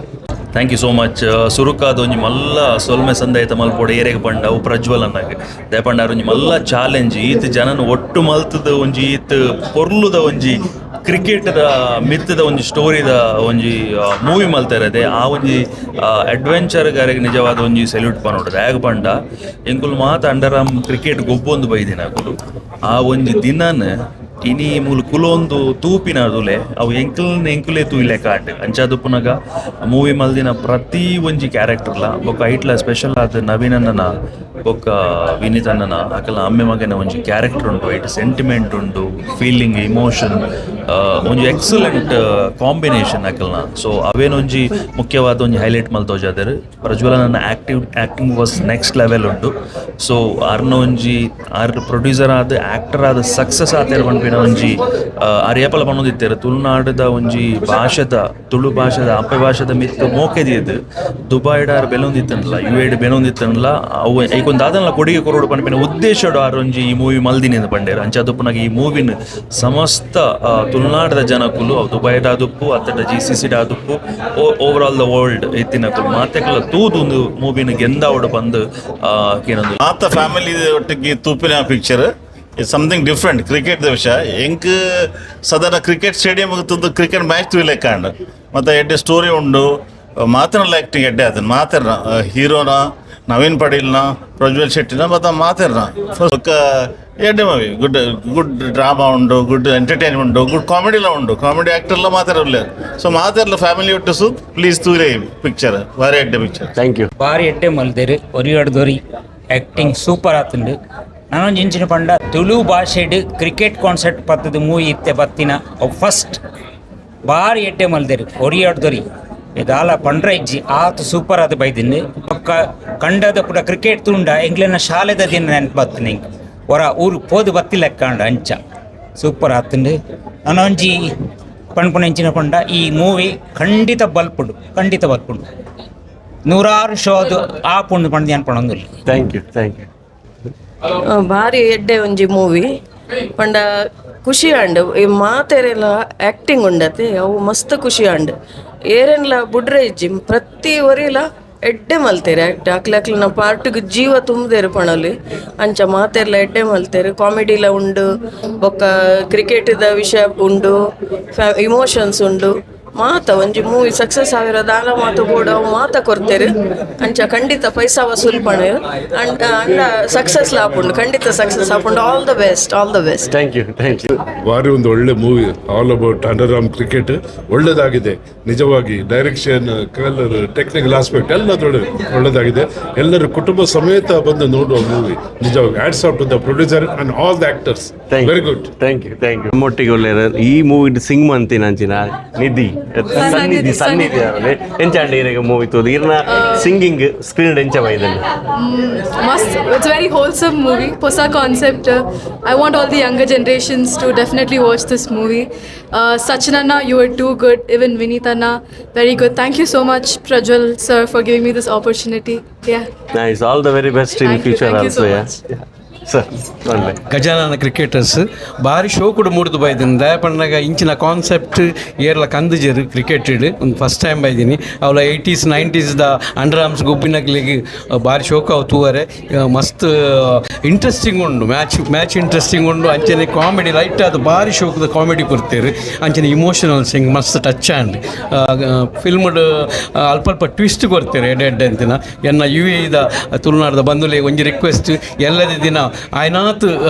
Speaker 5: Thank you so much. ಸುರುಕಾದ ಒಂಜಿ ಮಲ್ಲ ಸೊಲ್ಮೆ ಸಂದೈತ ಮಲ್ಪೊಡು ಏರೆಗ್ ಪಂಡ ಅವು ಪ್ರಜ್ವಲ್ ಅನ್ನಾಗ. ದಯಪಂಡ ಆರ್ ಒಂಜಿ ಮಲ್ಲ ಚಾಲೆಂಜ್ ಈತ್ ಜನನ ಒಟ್ಟು ಮಲ್ತದ ಒಂಜಿ ಈತ್ ಪೊರ್ಲುದ ಒಂಜಿ ಕ್ರಿಕೆಟ್ದ ಮಿತ್ತದ ಒಂಜಿ ಸ್ಟೋರಿದ ಒಂಜಿ ಮೂವಿ ಮಲ್ತಾರದೆ. ಆ ಒಂಜಿ ಅಡ್ವೆಂಚರ್ ಗಾರೆಗ್ ನಿಜವಾದ ಒಂಜಿ ಸೆಲ್ಯೂಟ್ ಪನೊಡು. ದಾಯೆಗ್ ಪಂಡ ಎಂಕುಲು ಮಾತ under arm cricket ಗೊಬ್ಬೊಂದು ಬೈದಿನ ಅಕುಲು. ಆ ಒಂಜಿ ದಿನನ್ ಇನಿ ಮೂಲು ಕುಲೊಂದು ತೂಪಿನ ತುಲೆ ಅವು ಎಂಕಲ್ನ ಎಂಕುಲೇ ತೂಯಿಲೆ ಕಾಟ್ ಅಂಚಾದುಪ್ಪುನಗ ಮೂವಿ ಮಲ್ದಿನ ಪ್ರತಿ ಒಂಜಿ ಕ್ಯಾರೆಕ್ಟರ್ಲ ಬೊಕ್ಕ ಐಟ್ಲ ಸ್ಪೆಷಲ್ ಆದ್ ನವೀನಣ್ಣನ ಬೊಕ್ಕ ವಿನೀತ್ ಅಣ್ಣನ ಅಕಲ್ನ ಅಮ್ಮೆ ಮಗನ ಒಂಜಿ ಕ್ಯಾರೆಕ್ಟರ್ ಉಂಡು. ಐಟ್ ಸೆಂಟಿಮೆಂಟ್ ಉಂಡು, ಫೀಲಿಂಗ್, ಇಮೋಷನ್, ಒಂಜಿ ಎಕ್ಸಲೆಂಟ್ ಕಾಂಬಿನೇಷನ್ ಅಕಲ್ನ. ಸೊ ಅವೇನೊಂಜಿ ಮುಖ್ಯವಾದ ಒಂಜಿ ಹೈಲೈಟ್ ಮಲ್ತೋಜಾದೆರ್. ಪ್ರಜ್ವಲನ acting was next level ಉಂಡು. ಸೊ ಆರ್ನ ಒಂಜಿ ಆರ್ ಪ್ರೊಡ್ಯೂಸರ್ ಆದ್ ಆಕ್ಟರ್ ಆದ್ ಸಕ್ಸಸ್ ಆತೇರ್ ಪನ್ಪಿನ ಒಂಜಿ ಆರ್ ಏಪಲ ಪನೊಂದಿತ್ತೆರ್. ತುಳುನಾಡುದ ಒಂಜಿ ಭಾಷೆದ ತುಳು ಭಾಷೆದ ಅಪ್ಪೆ ಭಾಷೆದ ಮಿತ್ತ್ ಮೋಕೆ ದೀದ್ ದುಬೈಡ್ ಆರ್ ಬೆನೊಂದಿತ್ತನ್ಲ, ಯು ಎಡ್ ಬೆನೊಂದಿತ್ತನ್ಲ, ಅವು ಐಕೊಂದು ದಾದನ್ಲ ಕೊಡುಗೆ ಕೊರೊಡು ಪನ್ಪಿನ ಉದ್ದೇಶಡ್ ಆರ್ ಒಂಜಿ ಈ ಮೂವಿ ಮಲ್ದಿನಿ ಅಂದ್ ಪಂಡೆರ್. ಅಂಚಾದುಪ್ಪುನಗ ಈ ಮೂವಿನ್ ಸಮಸ್ತ ತುಳುನಾಡದ ಜನಕುಲು ಅವು ದುಬೈಡ್ ಆದುಪ್ಪು ಅತ್ತಡ G C C ಆದುಪ್ಪು over all the world ಇತ್ತಿನಕುಲು ಮಾತೆಕುಲ ತೂದು ಒಂದು ಮೂವಿನ ಗೆಂದಾವಡು ಪಂದ್ ಕೇನೊಂದು.
Speaker 17: ಮಾತ ಫ್ಯಾಮಿಲಿ ಒಟ್ಟಿಗೆ ತೂಪಿನ picture is something different. Cricket the ವಿಷಯ ಎಂಕ್ ಸಾಧಾರಣ ಕ್ರಿಕೆಟ್ ಸ್ಟೇಡಿಯಂ ತೂದು ಕ್ರಿಕೆಟ್ ಮ್ಯಾಚ್ ತೂಯಿಲೆಕ್ಕಾಂಡ್. ಮತ್ತು ಎಡ್ಡೆ ಸ್ಟೋರಿ ಉಂಡು, ಮಾತನಲ್ಲ ಆ್ಯಕ್ಟಿಂಗ್ ಎಡ್ಡೆ ಆತನ. ಮಾತೆರ್ನ ಹೀರೋನ ನವೀನ್ ಪಡೀಲ್ನ ಪ್ರಜ್ವಲ್ ಶೆಟ್ಟಿನ ಮತ್ತು ಮಾತೆರ್ನ ಬೊಕ್ಕ ಎಡ್ಡೆ movie. Good good drama ಉಂಡು, ಗುಡ್ ಎಂಟರ್ಟೈನ್ಮೆಂಟ್ ಉಂಡು, ಗುಡ್ ಕಾಮಿಡಿಲ ಉಂಡು. ಕಾಮಿಡಿ ಆ್ಯಕ್ಟರ್ಲ ಮಾತೆರ್ಲ. ಸೊ ಮಾತೆರ್ಲ ಫ್ಯಾಮಿಲಿ ಒಟ್ಟು ಸು ಪ್ಲೀಸ್ ತೂಲೆ ಪಿಕ್ಚರ್, ಭಾರಿ ಎಡ್ಡೆ picture.
Speaker 12: Thank you.
Speaker 9: ಬಾರಿ ಎಡ್ಡೆ ಮಲ್ದೆರ್. ಒರಿಯಡ್ದೊರಿ ಆ್ಯಕ್ಟಿಂಗ್ ಸೂಪರ್ ಆತುಂಡು. ನಾನೊಂಜಿ ಇಂಚಿನ ಪಂಡ ತುಳು ಭಾಷೆಡ್ ಕ್ರಿಕೆಟ್ ಕಾನ್ಸೆಪ್ಟ್ ಪತ್ತದ ಮೂವಿ ಇತ್ತೆ ಬತ್ತಿನ ಅವು ಫಸ್ಟ್. ಬಾರಿ ಎಡ್ಡೆ ಮಲ್ದೆರ್. ಒರಿಯಡ್ದೊರಿ ದಾಲ ಪಂಡ್ರ ಇಜ್ಜಿ, ಆತ್ ಸೂಪರ್ ಆದ್ ಬೈದಿನಿ. ಬೊಕ್ಕ ಕಂಡದ ಪೂರ ಕ್ರಿಕೆಟ್ ತುಂಡ ಎಂಕ್ಲೆನ ಶಾಲೆದ ದಿನ ನೆನಪು ಬತ್ತಿನ. ಎಂಕ್ ಒರ ಊರು ಪೋದು ಬತ್ತಿಲೆಕ್ಕಾಂಡ ಅಂಚ ಸೂಪರ್ ಆತುಂಡು. ನಾನೊಂಜಿ ಪನ್ಪುನ ಇಂಚಿನ ಪಂಡ ಈ ಮೂವಿ ಖಂಡಿತ ಬಲ್ಪುಂಡು, ಖಂಡಿತ ಬಲ್ಪುಂಡು. ನೂರಾರು ಶೋ ಅದು ಆಪುಂಡು ಪಂದ್ ಯಾನ್ ಪನೊಂದುಲ್ಲೆ.
Speaker 12: Thank you, thank you.
Speaker 18: ಭಾರಿ ಎಡ್ಡೆ ಒಂಜಿ ಮೂವಿ ಪಂಡ ಖುಷಿ ಆಂಡ್. ಈ ಮಾತೆರೆಲ ಆ್ಯಕ್ಟಿಂಗ್ ಉಂಡತೆ, ಅವು ಮಸ್ತ್ ಖುಷಿ ಆಂಡ್. ಏರೆನ್ಲ ಬುಡ್ರೆ ಇಜ್ಜಿ, ಪ್ರತಿ ಒರಿಲ ಎಡ್ಡೆ ಮಲ್ತೇರು ಆ್ಯಕ್ಟ್. ಅಕ್ಲೆ ಅಕ್ಲೆನ ಪಾರ್ಟ್ಗ್ ಜೀವ ತುಂಬ್ದೇರು ಪಣೊಲಿ ಅಂಚ ಮಾತೆರ್ಲ ಎಡ್ಡೆ ಮಲ್ತೇರು. ಕಾಮಿಡಿಲ ಉಂಡು, ಬೊಕ್ಕ ಕ್ರಿಕೆಟ್ದ ವಿಷಯ ಉಂಡು, ಇಮೋಷನ್ಸ್ ಉಂಡು. ಮಾತ ಒಂಜಿ ಮೂವಿ ಸಕ್ಸಸ್ ಆವಿರ ದಾಲ ಮಾತ ಬೋಡು ಅವು ಮಾತ ಕೊರ್ತೆರ್. ಅಂಚ ಖಂಡಿತ ಪೈಸಾ ವಸೂಲ್ ಪಣೆರ್. ಅಂಡ ಅಂಡ ಸಕ್ಸಸ್ ಆಪುಂಡು, ಖಂಡಿತ ಸಕ್ಸಸ್ ಆಪುಂಡು. All the best, all the best.
Speaker 12: Thank you, thank you.
Speaker 19: ಭಾರಿ ಒಂದು ಒಳ್ಳೆ movie, all about under arm cricket. ಒಳ್ಳೆದಾಗಿದೆ ನಿಜವಾಗಿ. Direction, colour, technical aspect ಎಲ್ಲ ಒಳ್ಳೆದಾಗಿದೆ. ಎಲ್ಲರೂ ಕುಟುಂಬ ಸಮೇತ ಬಂದು ನೋಡುವ ಮೂವಿ ನಿಜವಾಗಿ. Hats off to the producer and all the actors. Very good.
Speaker 12: Thank you, thank you. ನಮ್ಮೊಟ್ಟಿಗೆ ಒಳ್ಳೆ ಈ ಮೂವಿ ಸಿಂಗ್ ಮಂತಿನ ಅಂಚಿನ ನಿಧಿ ಸನ್ನಿಧಿ ಸನ್ನಿಧಿ ಅವಳೆ ಎಂಚಾಂಡ ಈರೆಗೆ ಮೂವಿ ತೂದು ಇರ್ನ ಸಿಂಗಿಂಗ್ ಸ್ಕ್ರೀನ್ ಎಂಚ ಬೈದನ್ನು?
Speaker 11: ಮಸ್ತ್. It's very wholesome movie, ಹೊಸ concept. I want all the younger generations to definitely watch this movie. Sachin anna, you are too good. Even Vineeth anna, very good. Thank you so much, Prajwal sir, for giving me this opportunity. Yeah.
Speaker 12: Nice. All the very best in
Speaker 11: Thank you,
Speaker 12: future.
Speaker 11: Thank you
Speaker 12: also
Speaker 11: so
Speaker 12: yeah
Speaker 11: much.
Speaker 12: Sir.
Speaker 3: Gajanana cricketers ಭಾರಿ ಶೋಕುಡು ಮೂಡ್ದು ಬೈದಿನಿ. ದಯಪಣ್ಣಗ ಇಂಚಿನ concept ಏರ್ಲ ಕಂದುಜೆರ್ cricket ಒಂದು first time ಬೈದಿನಿ. Avala 80s 90s the under arms ಗೊಬ್ಬಿನಕ್ಲೆಗ್ ಭಾರಿ ಶೋಕ ಅವು ತೂವರೆ. ಮಸ್ತ್ interesting ಉಂಡು. Match match interesting ಉಂಡು. ಅಂಚನೆ ಕಾಮಿಡಿ ಲೈಟ್ ಆದ್ ಭಾರಿ ಶೋಕದ ಕಾಮಿಡಿ ಕೊಡ್ತೇರು. ಅಂಚನೆ ಇಮೋಷನಲ್ ಸಿಂಗ್ ಮಸ್ತ್ ಟಚ್ ಆಂಡ್ ಫಿಲ್ಮ್ಡ್ ಅಲ್ಪ ಅಲ್ಪ ಟ್ವಿಸ್ಟ್ ಕೊಡ್ತೇವೆ ಎಡ್ಡೆ ಎಡ್ಡೆ ಅಂತಿನ. ಎನ್ನ ಯು ಎ the ತುಳುನಾಡದ ಬಂಧುಲೆ ಒಂಜಿ ರಿಕ್ವೆಸ್ಟ್, ಎಲ್ಲದ ದಿನ ಆಯ್ನಾತ್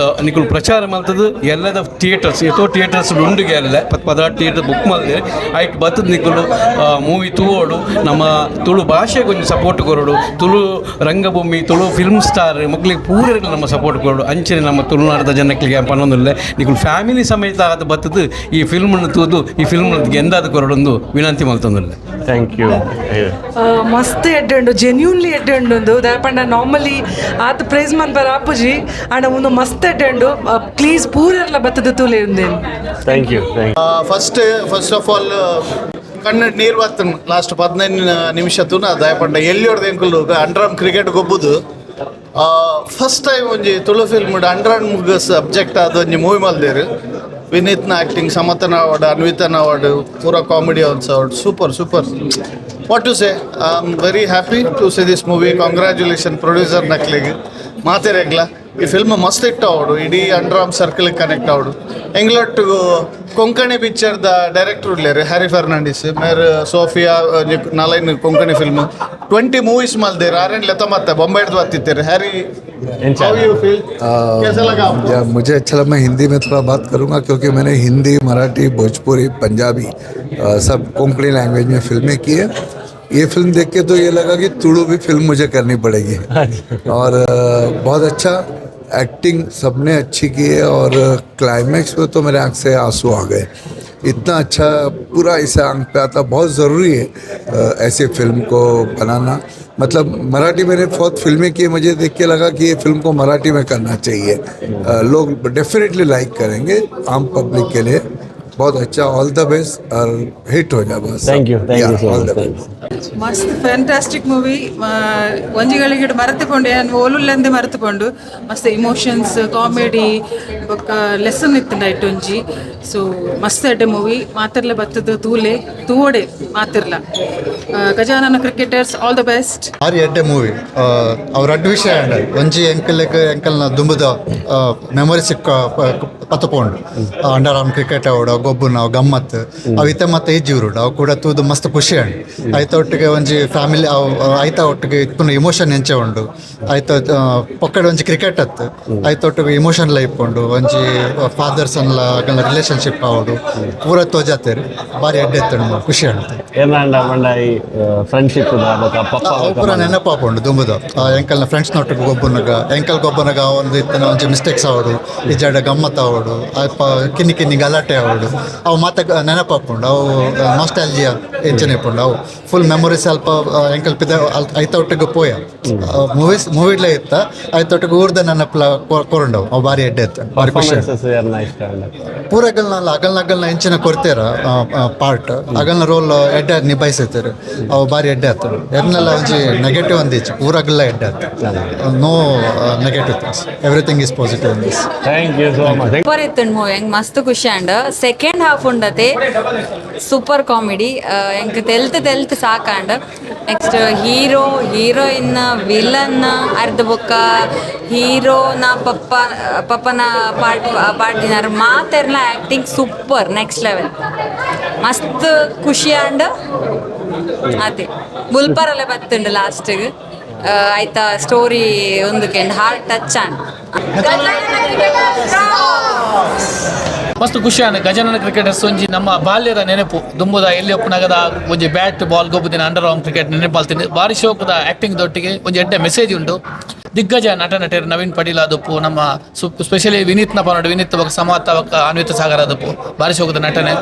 Speaker 3: ನಿಕುಲು ಪ್ರಚಾರ ಮಲ್ತದು ಎಲ್ಲದ ಥಿಯೇಟರ್ಸ್ ಏತೋ ಥಿಯೇಟರ್ಸ್ ಉಂಡುಗೆ ಅಲ್ಲ 10 16 ಥಿಯೇಟರ್ ಬುಕ್ ಮಲ್ದೆ ಐಟ್ ಬತ್ತದ ನಿಕುಲು ಮೂವಿ ತೂವೋಡು. ನಮ್ಮ ತುಳು ಭಾಷೆಗೆ ಒಂಜಿ ಸಪೋರ್ಟ್ ಕೊರಡು. ತುಳು ರಂಗಭೂಮಿ, ತುಳು ಫಿಲ್ಮ್ ಸ್ಟಾರ್ ಮೊಕ್ಲಿಗೆ ಪೂರೆರ್ಗ್ ನಮ್ಮ ಸಪೋರ್ಟ್ ಕೊರಡು. ಅಂಚನೆ ನಮ್ಮ ತುಳುನಾಡದ ಜನಕ್ಲಿಗೆ ಪನೊಂದುಲ್ಲೆ, ನಿಕುಲು ಫ್ಯಾಮಿಲಿ ಸಮೇತ ಆದ್ ಬತ್ತದು ಈ ಫಿಲ್ಮ್ನ ತೂದು ಈ ಫಿಲ್ಮ್ ಗೆಂದಾದ ಕೊರಡೊಂದು ವಿನಂತಿ ಮಲ್ತೊಂದುಲ್ಲೆ.
Speaker 12: Thank you.
Speaker 20: ಮಸ್ತ್ ಎಡ್ಡೆ ಉಂಡು, ಜೆನ್ಯೂನ್ಲಿ ಎಡ್ಡೆ ಉಂಡು. ದಾಯೆ ನಾರ್ಮಲಿ ಆತ್ ಪ್ರೈಸ್ ಮನ್ಪರ ಆಪುಜಿ, ಆಂಡ ಉಂದು ಮಸ್ತ್ ಎಡ್ಡೆ ಉಂಡು. ಪ್ಲೀಸ್ ಪೂರೆರ್ಲ ಬತ್ತದ ತೂಲೆ ಉಂದೇನು.
Speaker 12: Thank you, thank
Speaker 21: first of all ಕಣ್ಣು ನೀರು ಬರ್ತನ್ ಲಾಸ್ಟ್ 15 ನಿಮಿಷ ತೂನ. ದಯಪಂಡ ಎಲ್ಲಿಯೊಡ್ದು ಎಂಕುಲು ಅಂಡರ್ಆರ್ಮ್ ಕ್ರಿಕೆಟ್ ಗೊಬ್ಬುದು. ಫಸ್ಟ್ ಟೈಮ್ ಒಂಜಿ ತುಳು ಫಿಲ್ಮ್ ಅಂಡರ್ ಮುಗ ಸಬ್ಜೆಕ್ಟ್ ಆದ ಒಂಜಿ ಮೂವಿ ಮಲ್ದೇರು. ವಿನೀತ್ನ ಆ್ಯಕ್ಟಿಂಗ್, ಸಮತನ ಅವಾರ್ಡ್, ಅನ್ವಿತನ ಅವಾರ್ಡ್, ಪೂರ comedy also award. Super, super. What to say, I am very happy to see this movie. Congratulation producer ನಕ್ಲಿಗೆ ಮಾತೆರೆಗ್ಲ. ಈ ಫಿಲ್ಮ್ ಮಸ್ತ್ ಹಿಟ್ ಆವಡು, ಇಡೀ ಅಂಡರ್ ಆರ್ಮ್ ಸರ್ಕಲ್ ಕನೆಕ್ಟ್ ಆವಡು. ಎಂಗ್ಲಟ್ಟು ಕೊಂಕಣಿ ಪಿಕ್ಚರ್ದ ಡೈರೆಕ್ಟರ್ ಉಲ್ಲೇರು ಹ್ಯಾರಿ ಫರ್ನಾಂಡಿಸ್ ಮೇರ್. ಸೋಫಿಯಾ ನಾಲೈನ್ ಕೊಂಕಣಿ ಫಿಲ್ಮ್, 20 ಮೂವೀಸ್ ಮಲ್ದೇರು. ಆರೆನ್ ಲೆತ್ತ ಮತ್ತೆ ಬೊಂಬೈಡ್ದು ಬತ್ತಿತ್ತೇರು. Harry, how you feel? कैसा लगा आपको?
Speaker 4: या, मुझे अच्छा लगा। मैं हिंदी में थोड़ा बात करूंगा क्योंकि मैंने हिंदी, मराठी, भोजपुरी, पंजाबी, सब कोंकणी लैंग्वेज में फिल्में की है। ये फिल्म देख के तो ये लगा कि तुड़ू भी फिल्म मुझे करनी पड़ेगी और बहुत अच्छा एक्टिंग सबने अच्छी की है और क्लाइमैक्स में तो मेरे आंख से आंसू आ गए। इतना अच्छा, पूरा इसे आंख पे आता। बहुत ज़रूरी है ऐसे फिल्म को बनाना। मतलब मराठी मैंने बहुत फिल्में की, मुझे देख के लगा कि ये फिल्म को मराठी में करना चाहिए। लोग डेफिनेटली लाइक करेंगे। आम पब्लिक के लिए बहुत अच्छा। ऑल the best और हिट हो जाए बस।
Speaker 12: Thank you, thank you so
Speaker 4: all the
Speaker 12: much.
Speaker 4: Best.
Speaker 22: ಮಸ್ತ್ ಫ್ಯಾಂಟಾಸ್ಟಿಕ್ ಮೂವಿ. ಒಂಜಿ ಗಳಿಗೆ ಮರೆತುಕೊಂಡು ಯಾನ್ ಓಲುಲ್ಲಂದೆ ಮರೆತುಕೊಂಡು. ಮಸ್ತ್ ಇಮೋಷನ್ಸ್, ಕಾಮಿಡಿ ಬೊಕ್ಕ ಲೆಸನ್ ಇತ್ತು ಐಟ್ ಒಂಜಿ. ಸೊ ಮಸ್ತ್ ಎಡ್ಡೆ ಮೂವಿ. ಮಾತಿರ್ಲ ಬತ್ತದ ತೂಲೆ, ತೂವಡೆ ಮಾತಿರ್ಲ. Gajanana cricketers all the best.
Speaker 23: ಭಾರಿ ಎಡ್ಡೆ ಮೂವಿ. ಅವ್ರ ರಡ್ಡ್ ವಿಷಯ ಆಂಡ್. ಒಂಜಿ ಎಂಕಲ್ಗ್ ಎಂಕಲ್ನ ದುಂಬುದ ಮೆಮೊರಿ ಸಿಕ್ಕ ಪತ್ತಪೋಂಡು. ಅಂಡರ್ ಆರ್ಮ್ ಕ್ರಿಕೆಟ್ ಅವಡು ಗೊಬ್ಬುನ ಅವು ಗಮ್ಮತ್ ಅವು ಇತ್ತೆ ಮತ್ತೆ ಇಜ್ಜಿ. ಅವು ಕೂಡ ತೂದು ಮಸ್ತ್ ಖುಷಿ ಆಂಡ್. ಐತ ಒಟ್ಟಿಗೆ ಒಂಜಿ ಫ್ಯಾಮಿಲಿ ಅವು ಐತ ಒಟ್ಟಿಗೆ ಇಪ್ಪುನ ಇಮೋಷನ್ ಎಂಚ ಉಂಡು ಐತ ಪೊಕ್ಕಡೆ ಒಂಜಿ ಕ್ರಿಕೆಟ್ ಅತ್ತು, ಐತ ಒಟ್ಟಿಗೆ ಇಮೋಷನ್ ಲೈಫ್ ಉಂಡು. ಒಂಜಿ ಫಾದರ್ಸ್ ಅನ್ಲ ಅಗಲ್ನ ರಿಲೇಶನ್ಶಿಪ್ ಆವಡು ಪೂರ ತೋಜಾತೇರು. ಭಾರಿ ಎಡ್ಡೆ ಇತ್ತು, ಖುಷಿ ಆಂಡ್.
Speaker 12: ಏನಾಂಡ ಪಂಡ ಈ ಫ್ರೆಂಡ್ಶಿಪ್ ಬೊಕ ಪಪ್ಪ.
Speaker 23: ಅವು ಪೂರ ನೆನಪಾಪುಂಡು ದುಂಬುದ ಎಂಕಲ್ನ ಫ್ರೆಂಡ್ಸ್ ನೊಟ್ಟಿಗೆ ಗೊಬ್ಬುನಗ, ಎಂಕಲ್ ಗೊಬ್ಬುನಗ ಒಂದು ಇತ್ತನ ಒಂಜಿ ಮಿಸ್ಟೇಕ್ಸ್ ಆವಡು, ಇಜ್ಜಾಡ ಗಮ್ಮತ್ ಆವಡು, ಅಲ್ಪ ಕಿನ್ನಿ ಕಿನ್ನಿ ಗಲಾಟೆ ಆವಡು, ಅವು ಮಾತ ನೆನಪಾಪುಂಡು. ಅವು ನಾಸ್ಟಾಲಜಿಯಾ ಎಂಚನೆ ಇಪ್ಪುಂಡು. ಅವು ಫುಲ್ ಮೆಮೊರೀಸ್ ಅಲ್ಪ ಎಂಕಲ್ ಪಿದ ಐತ ಒಟ್ಟಿಗೆ ಪೋಯ ಮೂವೀಸ್ ಮೂವಿಡ್ಲ ಇತ್ತ. ಐತ ಒಟ್ಟಿಗೆ ಊರ್ದ ನೆನಪುಲ ಕೊರಂಡವು. ಅವು ಭಾರಿ ಎಡ್ಡೆ ಇತ್ತು, ಭಾರಿ ಖುಷಿ ಆಂಡ್.
Speaker 12: ಪರ್ಫಾರ್ಮೆನ್ಸಸ್ ಯಾರನ್ನ ಇಷ್ಟ ಆಂಡ?
Speaker 23: ಪೂರ ಅಗಲ್ನ ಅಗಲ್ನ ಅಗಲ್ನ ಎಂಚಿನ ಕೊಡ್ತೇರ ಪಾರ್ಟ್, ಅಗಲ್ನ ರೋಲ್ ಎಡ್ಡೆ ನಿಭಾಯಿಸುತ್ತಾರೆ. ಅವು ಭಾರಿ ಎಡ್ಡೆ ಆಗ್ತದೆ. ಎರ್ನೆಲ್ಲ ಒಂಜಿ ನೆಗೆಟಿವ್ ಒಂದಿಚ್ಚು. ಪೂರ ಅಗಲ್ಲ ಎಡ್ಡೆ ಆಗ್ತದೆ. No negative things, everything is positive in this.
Speaker 12: Thank you so much.
Speaker 24: Super ಇತ್ತು ಮೂವಿ. ಹೆಂಗ್ ಮಸ್ತ್ ಖುಷಿ and. Second half ಉಂಡತೆ super comedy. ಎಂಕ್ ತೆಲ್ತ್ ತೆಲ್ತ್ ಸಾಕಾಂಡ್. Next hero, heroine, villain, ಅರ್ಧ ಬೊಕ್ಕ ಹೀರೋನ ಪಪ್ಪ, ಪಪ್ಪನ ಪಾರ್ಟ್ ಪಾರ್ಟಿನಾರ್ ಮಾತೆರ್ನ ಆ್ಯಕ್ಟಿಂಗ್ ಸೂಪರ್, ನೆಕ್ಸ್ಟ್ ಲೆವೆಲ್. ಮಸ್ತ್ ಖುಷಿ ಆಂಡ್. ಅದೇ ಬುಲ್ಪರಲ್ಲೇ ಬತ್ತುಂಡು ಲಾಸ್ಟಿಗೆ. ಆಯ್ತಾ ಸ್ಟೋರಿ ಒಂದು ಹಾರ್ಟ್ ಟಚ್ ಆಂಡ್.
Speaker 25: ಮಸ್ತ್ ಖುಷಿ ಆಂಡ್. ಗಜಾನನ ಕ್ರಿಕೆಟರ್ಸ್ ಒಂಜಿ ನಮ್ಮ ಬಾಲ್ಯದ ನೆನಪು. ದುಂಬುದ ಎಲ್ಲಿ ಒಪ್ಪುನಗದ ಒಂಜಿ ಬ್ಯಾಟ್ ಬಾಲ್ ಗೊಬ್ಬುದಿನ ಅಂಡರ್ ಆರ್ಮ್ ಕ್ರಿಕೆಟ್ ನೆನಪಾಲ್ತೀನಿ. ಬಾರಿ ಶೋಕದ ಆಕ್ಟಿಂಗ್ ದೊಟ್ಟಿಗೆ ಒಂಜಿ ಎಡ್ಡೆ ಮೆಸೇಜ್ ಉಂಟು. ದಿಗ್ಗಜ ನಟ ನಟರು ನವೀನ್ ಪಡೀಲ್ ಆದಪ್ಪು, ನಮ್ಮ ಸ್ಪೆಷಲಿ ವಿನೀತ್ನ ಪನೋಡು, ವಿನೀತ್ ಬೊಕ್ಕ ಸಮಾತ ಬೊಕ್ಕ ಅನ್ವಿತ ಸಾಗರ್ ಆದಪ್ಪು. ಬಾರಿ ಶೋಕದ ನಟನೆ,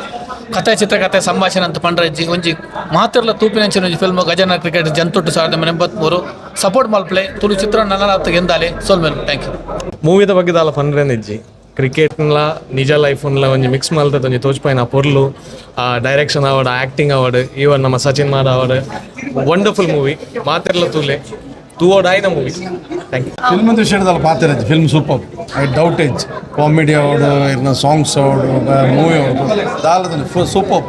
Speaker 25: ಕಥೆ, ಚಿತ್ರಕಥೆ, ಸಂಭಾಷಣೆ ಅಂತ ಪಂಡ್ರಜ್ಜಿ. ಒಂಜಿ ಮಾತಿರ್ಲ ತೂಪಿನಂಚಿನ ಒಂಜಿ ಫಿಲ್ಮ್ ಗಜಾನನ ಕ್ರಿಕೆಟ್. ಜಂತೊಟ್ಟು 1983 ಸಪೋರ್ಟ್ ಮಲ್ಪ್ಲೆ. ತುಳು ಚಿತ್ರ ನನ್ನನಾತ್ ಗೆಂದಾಲೆ. ಸೊಲ್ಮೆಲು, thank you.
Speaker 2: ಮೂವಿದ ಬಗ್ಗೆ ದಾಲ ಪಂಡ್ರೆನಿಜ್ಜಿ. ಕ್ರಿಕೆಟ್ನ್ಲ ನಿಜ ಲೈಫ್ನ್ಲ ಒಂಜಿ ಮಿಕ್ಸ್ ಮಲ್ತದ ಒಂಜಿ ತೋಜ್ಪಾಯಿನ ಪೊರ್ಲು. ಡೈರೆಕ್ಷನ್ ಆವಡ್, ಆ್ಯಕ್ಟಿಂಗ್ ಆವಡ್, ಈವನ್ ನಮ್ಮ ಸಚಿನ್ ಮಾಡ್ ಆವಡ್, ವಂಡರ್ಫುಲ್ ಮೂವಿ. ಮಾತೆರ್ಲ ತೂಲೆ, ತೂವೋಡಾಯ್ನ ಮೂವಿ. Thank you.
Speaker 26: Film ವಿಷಯದಲ್ಲಿ ಪಾತಿರಜ್ಜಿ. ಫಿಲ್ಮ್ ಸೂಪರ್, I doubt ಇಜ್ಜಿ. ಕಾಮಿಡಿ ಅವಡು, ಇರ್ನ ಸಾಂಗ್ಸ್ ಅವಡು, ಮೂವಿ ಅವಡು, ದಾಲದ super,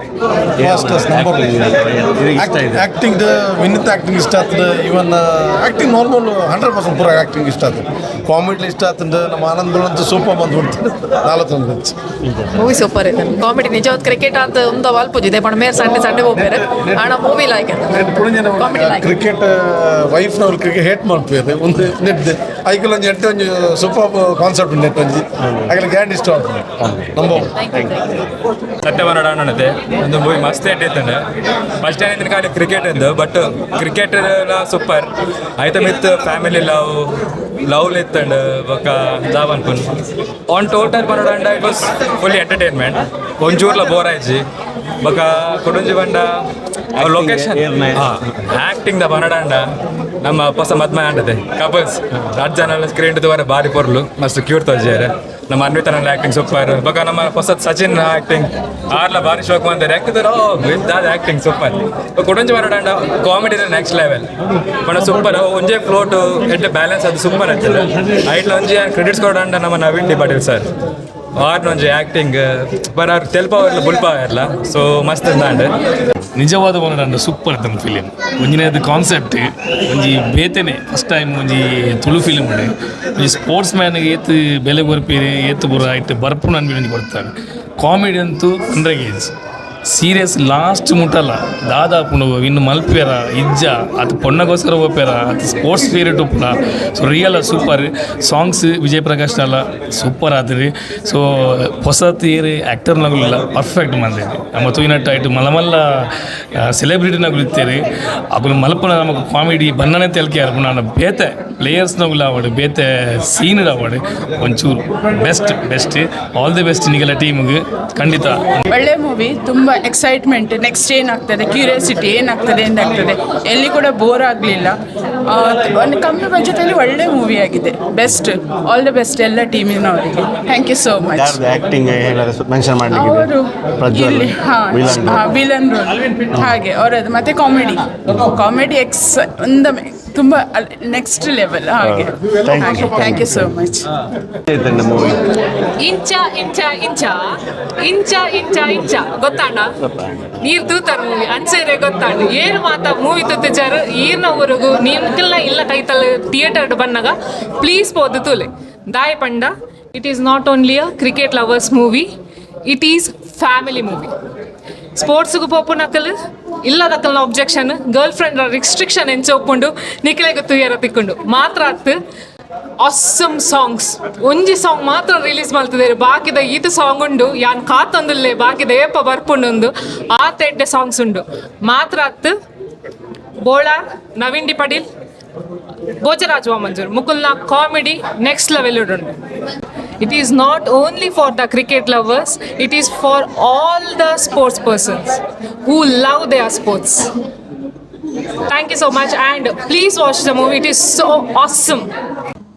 Speaker 26: first class number. Acting Vineeth acting ಇಷ್ಟ ಆಗ್ತದೆ. ಇವನ್ ಆ್ಯಕ್ಟಿಂಗ್ ನಾರ್ಮಲ್ 100% ಪೂರ ಆ್ಯಕ್ಟಿಂಗ್ ಇಷ್ಟ ಆಗ್ತದೆ. ಕಾಮಿಡಿ ಇಷ್ಟ ಆಗ್ತದೆ. ನಮ್ಮ ಆನಂದ್ ಅಂತೂ ಸೂಪರ್ ಬಂದ್ಬಿಡ್ತದೆ ನಾಲ್ಕು.
Speaker 8: ಮೂವಿ ಸೂಪರ್ ಇದೆ. ಕಾಮಿಡಿ ನಿಜವಾದ ಕ್ರಿಕೆಟ್ ಅಂತ ಒಂದು ವಾಲ್ಪುಜಿದೆ पण ಮೇರ್ ಸಂಡೆ ಸಂಡೆ ಹೋಗ್ಬೇರೆ ಅಣ್ಣ. Movie like, comedy like.
Speaker 26: Cricket ವೈಫ್ನವ್ರು cricket hate ಮಾಡ್ತಾರೆ. ಒಂದು ನೆಟ್ ಐಕಲ್ ಒಂಜಿ ಎಡ್ಡೆ ಒಂಜಿ ಸೂಪರ್ ಕಾನ್ಸೆಪ್ಟ್ ನೆಟ್ ಒಂಜಿ ಐಕಲ್ ಗ್ರ್ಯಾಂಡ್ ಇಷ್ಟ ಆಗ್ತದೆ ನಂಬ.
Speaker 27: ಸತ್ಯವನ್ನಡ ಅಣ್ಣನತೆ ಒಂದು ಮೂವಿ ಮಸ್ತ್ ಇಟ್ಟಿದ್ದಾನೆ. ಫಸ್ಟ್ ಟೈಮ್ ಖಾಲಿ ಕ್ರಿಕೆಟ್ ಇದ್ದು, ಬಟ್ ಕ್ರಿಕೆಟ್ ಸೂಪರ್ ಆಯ್ತು. ಮಿತ್ ಫ್ಯಾಮಿಲಿ ಲವ್ ಲವ್ ಇತ್ತಂಡ್ ಬೊಕ್ಕ ದಾವ ಅನ್ಪುನ್. ಆನ್ ಟೋಟಲ್ ಪನೋಡಂಡ it was fully entertainment. ಒಂಚೂರ್ಲ ಬೋರ್ ಆಯ್ಜಿ. ಬೊಕ್ಕ ಕೊಡೊಂಜಿ ಬಂಡ ಲೊಕೇಶನ್, ಆ್ಯಕ್ಟಿಂಗ್ ದ ಪನಡಂಡ ನಮ್ಮ ಹೊಸ ಮದ್ಮೆ ಆಂಡದೆ ಕಪಲ್ಸ್ ರಡ್ಡ್ ಜನ ಸ್ಕ್ರೀನ್ ತೂವರೆ ಬಾರಿ ಪೊರ್ಲು, ಮಸ್ತ್ ಕ್ಯೂಟ್ ತೋಜಿಯರೆ. ನಮ್ಮ ಅನ್ವಿತನ ಆ್ಯಕ್ಟಿಂಗ್ ಸೂಪರ್. ಬೊಕ ನಮ್ಮ ಹೊಸತ್ ಸಚಿನ್ ಆ್ಯಕ್ಟಿಂಗ್ ಆರ್ಲ ಬಾರಿ ಶೋಕ್ ಮಂತಾರೆ ಯಾಕಂದ್ರೆ ವಿತ್ ದಾದ ಆ್ಯಕ್ಟಿಂಗ್ ಸೂಪರ್. ಕೊಡೊಂಜಿ ಬರೋಡ ಕಾಮಿಡಿ ನೆಕ್ಸ್ಟ್ ಲೆವೆಲ್ ಪಂಡ ಸೂಪರ್. ಒಂಜೇ ಫ್ಲೋಟು ಎಡ್ಡೆ ಬ್ಯಾಲೆನ್ಸ್ ಅದು ಸೂಪರ್ ಆಗ್ತದೆ. ಐಟ್ಲ ಒಂಜಿ ಕ್ರೆಡಿಟ್ಸ್ ಕೊಡಂಡ ನಮ್ಮ ನವೀನ್ ಡಿ ಪಾಟೀಲ್ ಸರ್ ಆರ್ನ ಒಂಜಿ ಆ್ಯಕ್ಟಿಂಗ್ ಬರ ಅವ್ರು ತೆಲ್ಪ ಬುಲ್ಪ ಇರಲ್ಲ. ಸೊ ಮಸ್ತ್ ಅಂದಾಂಡ್.
Speaker 1: ನಿಜವಾದ ಪಂಡ ಸೂಪರ್ ಇತ್ತು ಫಿಲಿಮ್. ಒಂಜಿನೇದು ಕಾನ್ಸೆಪ್ಟ್ ಒಂಜಿ ಬೇತೆನೆ. ಫಸ್ಟ್ ಟೈಮ್ ಒಂಜಿ ತುಳು ಫಿಲಿಮ್ ಉಂಡು. ಒಂಜಿ ಸ್ಪೋರ್ಟ್ಸ್ ಮ್ಯಾನ್ಗೆ ಏತ್ ಬೆಲೆ ಕೊರ್ಪೇರು ಏತ್ ಬುರ ಇಟ್ಟು ಬರ್ಪುನ ಅನ್ಬಿ ಒಂಜಿ ಕೊಡ್ತಾರೆ. ಕಾಮಿಡಿ ಅಂತೂ ಅಂದ್ರೆ ಸೀರಿಯಸ್ ಲಾಸ್ಟ್ ಮುಟ್ಟಲ್ಲ ದಾದಾಪುಂಡು ಇನ್ನು ಮಲ್ಪೇರ ಇಜ್ಜ ಅದು ಪೊಣ್ಣಗೋಸ್ಕರ ಹೋಗ್ಪೇರ ಅದು ಸ್ಪೋರ್ಟ್ಸ್ ಸ್ಪಿರಿಟ್ ಉಪ್ಪುನ. So real super songs Vijay Prakash ನಲ್ಲ ಸೂಪರ್ ಆತ್ರಿ. ಸೊ ಹೊಸ ತೀರಿ ಆ್ಯಕ್ಟರ್ನಗುಲಿಲ್ಲ ಪರ್ಫೆಕ್ಟ್ ಮಂದಿ. ನಮ್ಮ ತೂಯಿನಟ್ಟ ಆಯ್ತು ಮಲ್ಲ ಮಲ್ಲ ಸೆಲೆಬ್ರಿಟಿನಗುಲು ಇತ್ತೇರಿ ಅಗುಲು ಮಲ್ಪನ ನಮಗೆ ಕಾಮಿಡಿ ಬನ್ನನೆ ತೆಲ್ಕೆ ನಾನು ಬೇತೆ ಪ್ಲೇಯರ್ಸ್ನಗುಲು ಆವಡು ಬೇತೆ ಸೀನ್ ಆವಡು ಒಂಚೂರು best best all the best ನಿಗೆಲ್ಲ ಟೀಮಿಗೆ ಖಂಡಿತ.
Speaker 22: ಒಳ್ಳೆ ಮೂವಿ, ತುಂಬ ಎಕ್ಸೈಟ್ಮೆಂಟ್, ನೆಕ್ಸ್ಟ್ ಏನಾಗ್ತದೆ, ಕ್ಯೂರಿಯಾಸಿಟಿ ಏನಾಗ್ತದೆ ಎಂದಾಗ್ತದೆ, ಎಲ್ಲಿ ಕೂಡ ಬೋರ್ ಆಗಲಿಲ್ಲ. ಒಂದು ಕಮ್ಮಿ ಬಜೆಟಲ್ಲಿ ಒಳ್ಳೆ ಮೂವಿ ಆಗಿದೆ. ಬೆಸ್ಟ್, ಆಲ್ the best ಎಲ್ಲ ಟೀಮಿನವರಿಗೆ. Thank you so much.
Speaker 12: Acting mention ಮಾಡಲಿಕ್ಕೆ
Speaker 22: ಅವರು ಇಲ್ಲಿ ಹಾಂ ವಿಲನ್ ರೋಲ್ ಹಾಗೆ ಅವರದ್ದು, ಮತ್ತೆ ಕಾಮಿಡಿ ಕಾಮಿಡಿ ಎಕ್ಸ್ ಒಂದು ತುಂಬ ನೆಕ್ಸ್ಟ್ ಲೆವೆಲ್ ಹಾಗೆ ಹಾಗೆ. Thank you so much.
Speaker 12: Movie
Speaker 8: ಇಂಚ ಇಂಚ ಇಂಚ ಇಂಚ ಇಂಚ ಇಂಚ ಗೊತ್ತಾಂಡ ನೀರ್ ತೂತಾರ ಮೂವಿ ಅನ್ಸೇರೆ ಗೊತ್ತಾಂಡ ಏನು ಮಾತ ಮೂವಿ ತೂತಿಚಾರು ಈರ್ನ ಊರುಗು ನಿಮ್ಗೆಲ್ಲ ಇಲ್ಲ ಕೈತಲ್ ಥಿಯೇಟರ್ ಬನ್ನಗ ಪ್ಲೀಸ್ ಪೋದು ತೂಲೆ. ದಾಯ ಪಂಡ it is not only a cricket lovers movie, it is family movie. ಸ್ಪೋರ್ಟ್ಸ್ಗೂ ಪೋಪು ನಕಲು ಇಲ್ಲದಕ್ಕಲ್ನ ಒಬ್ಜೆಕ್ಷನ್ ಗರ್ಲ್ ಫ್ರೆಂಡ್ ರಿಸ್ಟ್ರಿಕ್ಷನ್ ಎಂಚ ಒಪ್ಪುಂಡು ನಿಖಲೆಗೆ ತುಯ್ಯರ ತಿಕ್ಕೊಂಡು ಮಾತ್ರ ಅತ್ತು. ಆಸಮ್ ಸಾಂಗ್ಸ್, ಒಂಜಿ ಸಾಂಗ್ ಮಾತ್ರ ರಿಲೀಸ್ ಮಾಡ್ತಿದ್ದಾರೆ, ಬಾಕಿದ ಈತ ಸಾಂಗ್ ಉಂಡು ಯಾನ್ ಕಾತೊಂದುಲ್ಲೆ ಬಾಕಿದ ಏಪ ಬರ್ಪುಂಡು ಆತ ಎಡ್ಡೆ ಸಾಂಗ್ಸ್ ಉಂಡು ಮಾತ್ರ ಅತ್ತು. ಬೋಳಾರ್ ನವೀನ್ ಡಿ ಪಟೀಲ್ ಭೋಜರಾಜ್ ವಾಮಂಜೂರ್ ಮುಕುಲ್ನ ಕಾಮಿಡಿ ನೆಕ್ಸ್ಟ್ ಲೆವೆಲ್ ಉಂಡು. It is not only for the cricket lovers, it is for all the sports persons who love their sports. Thank you so much and please watch the movie, it is so awesome.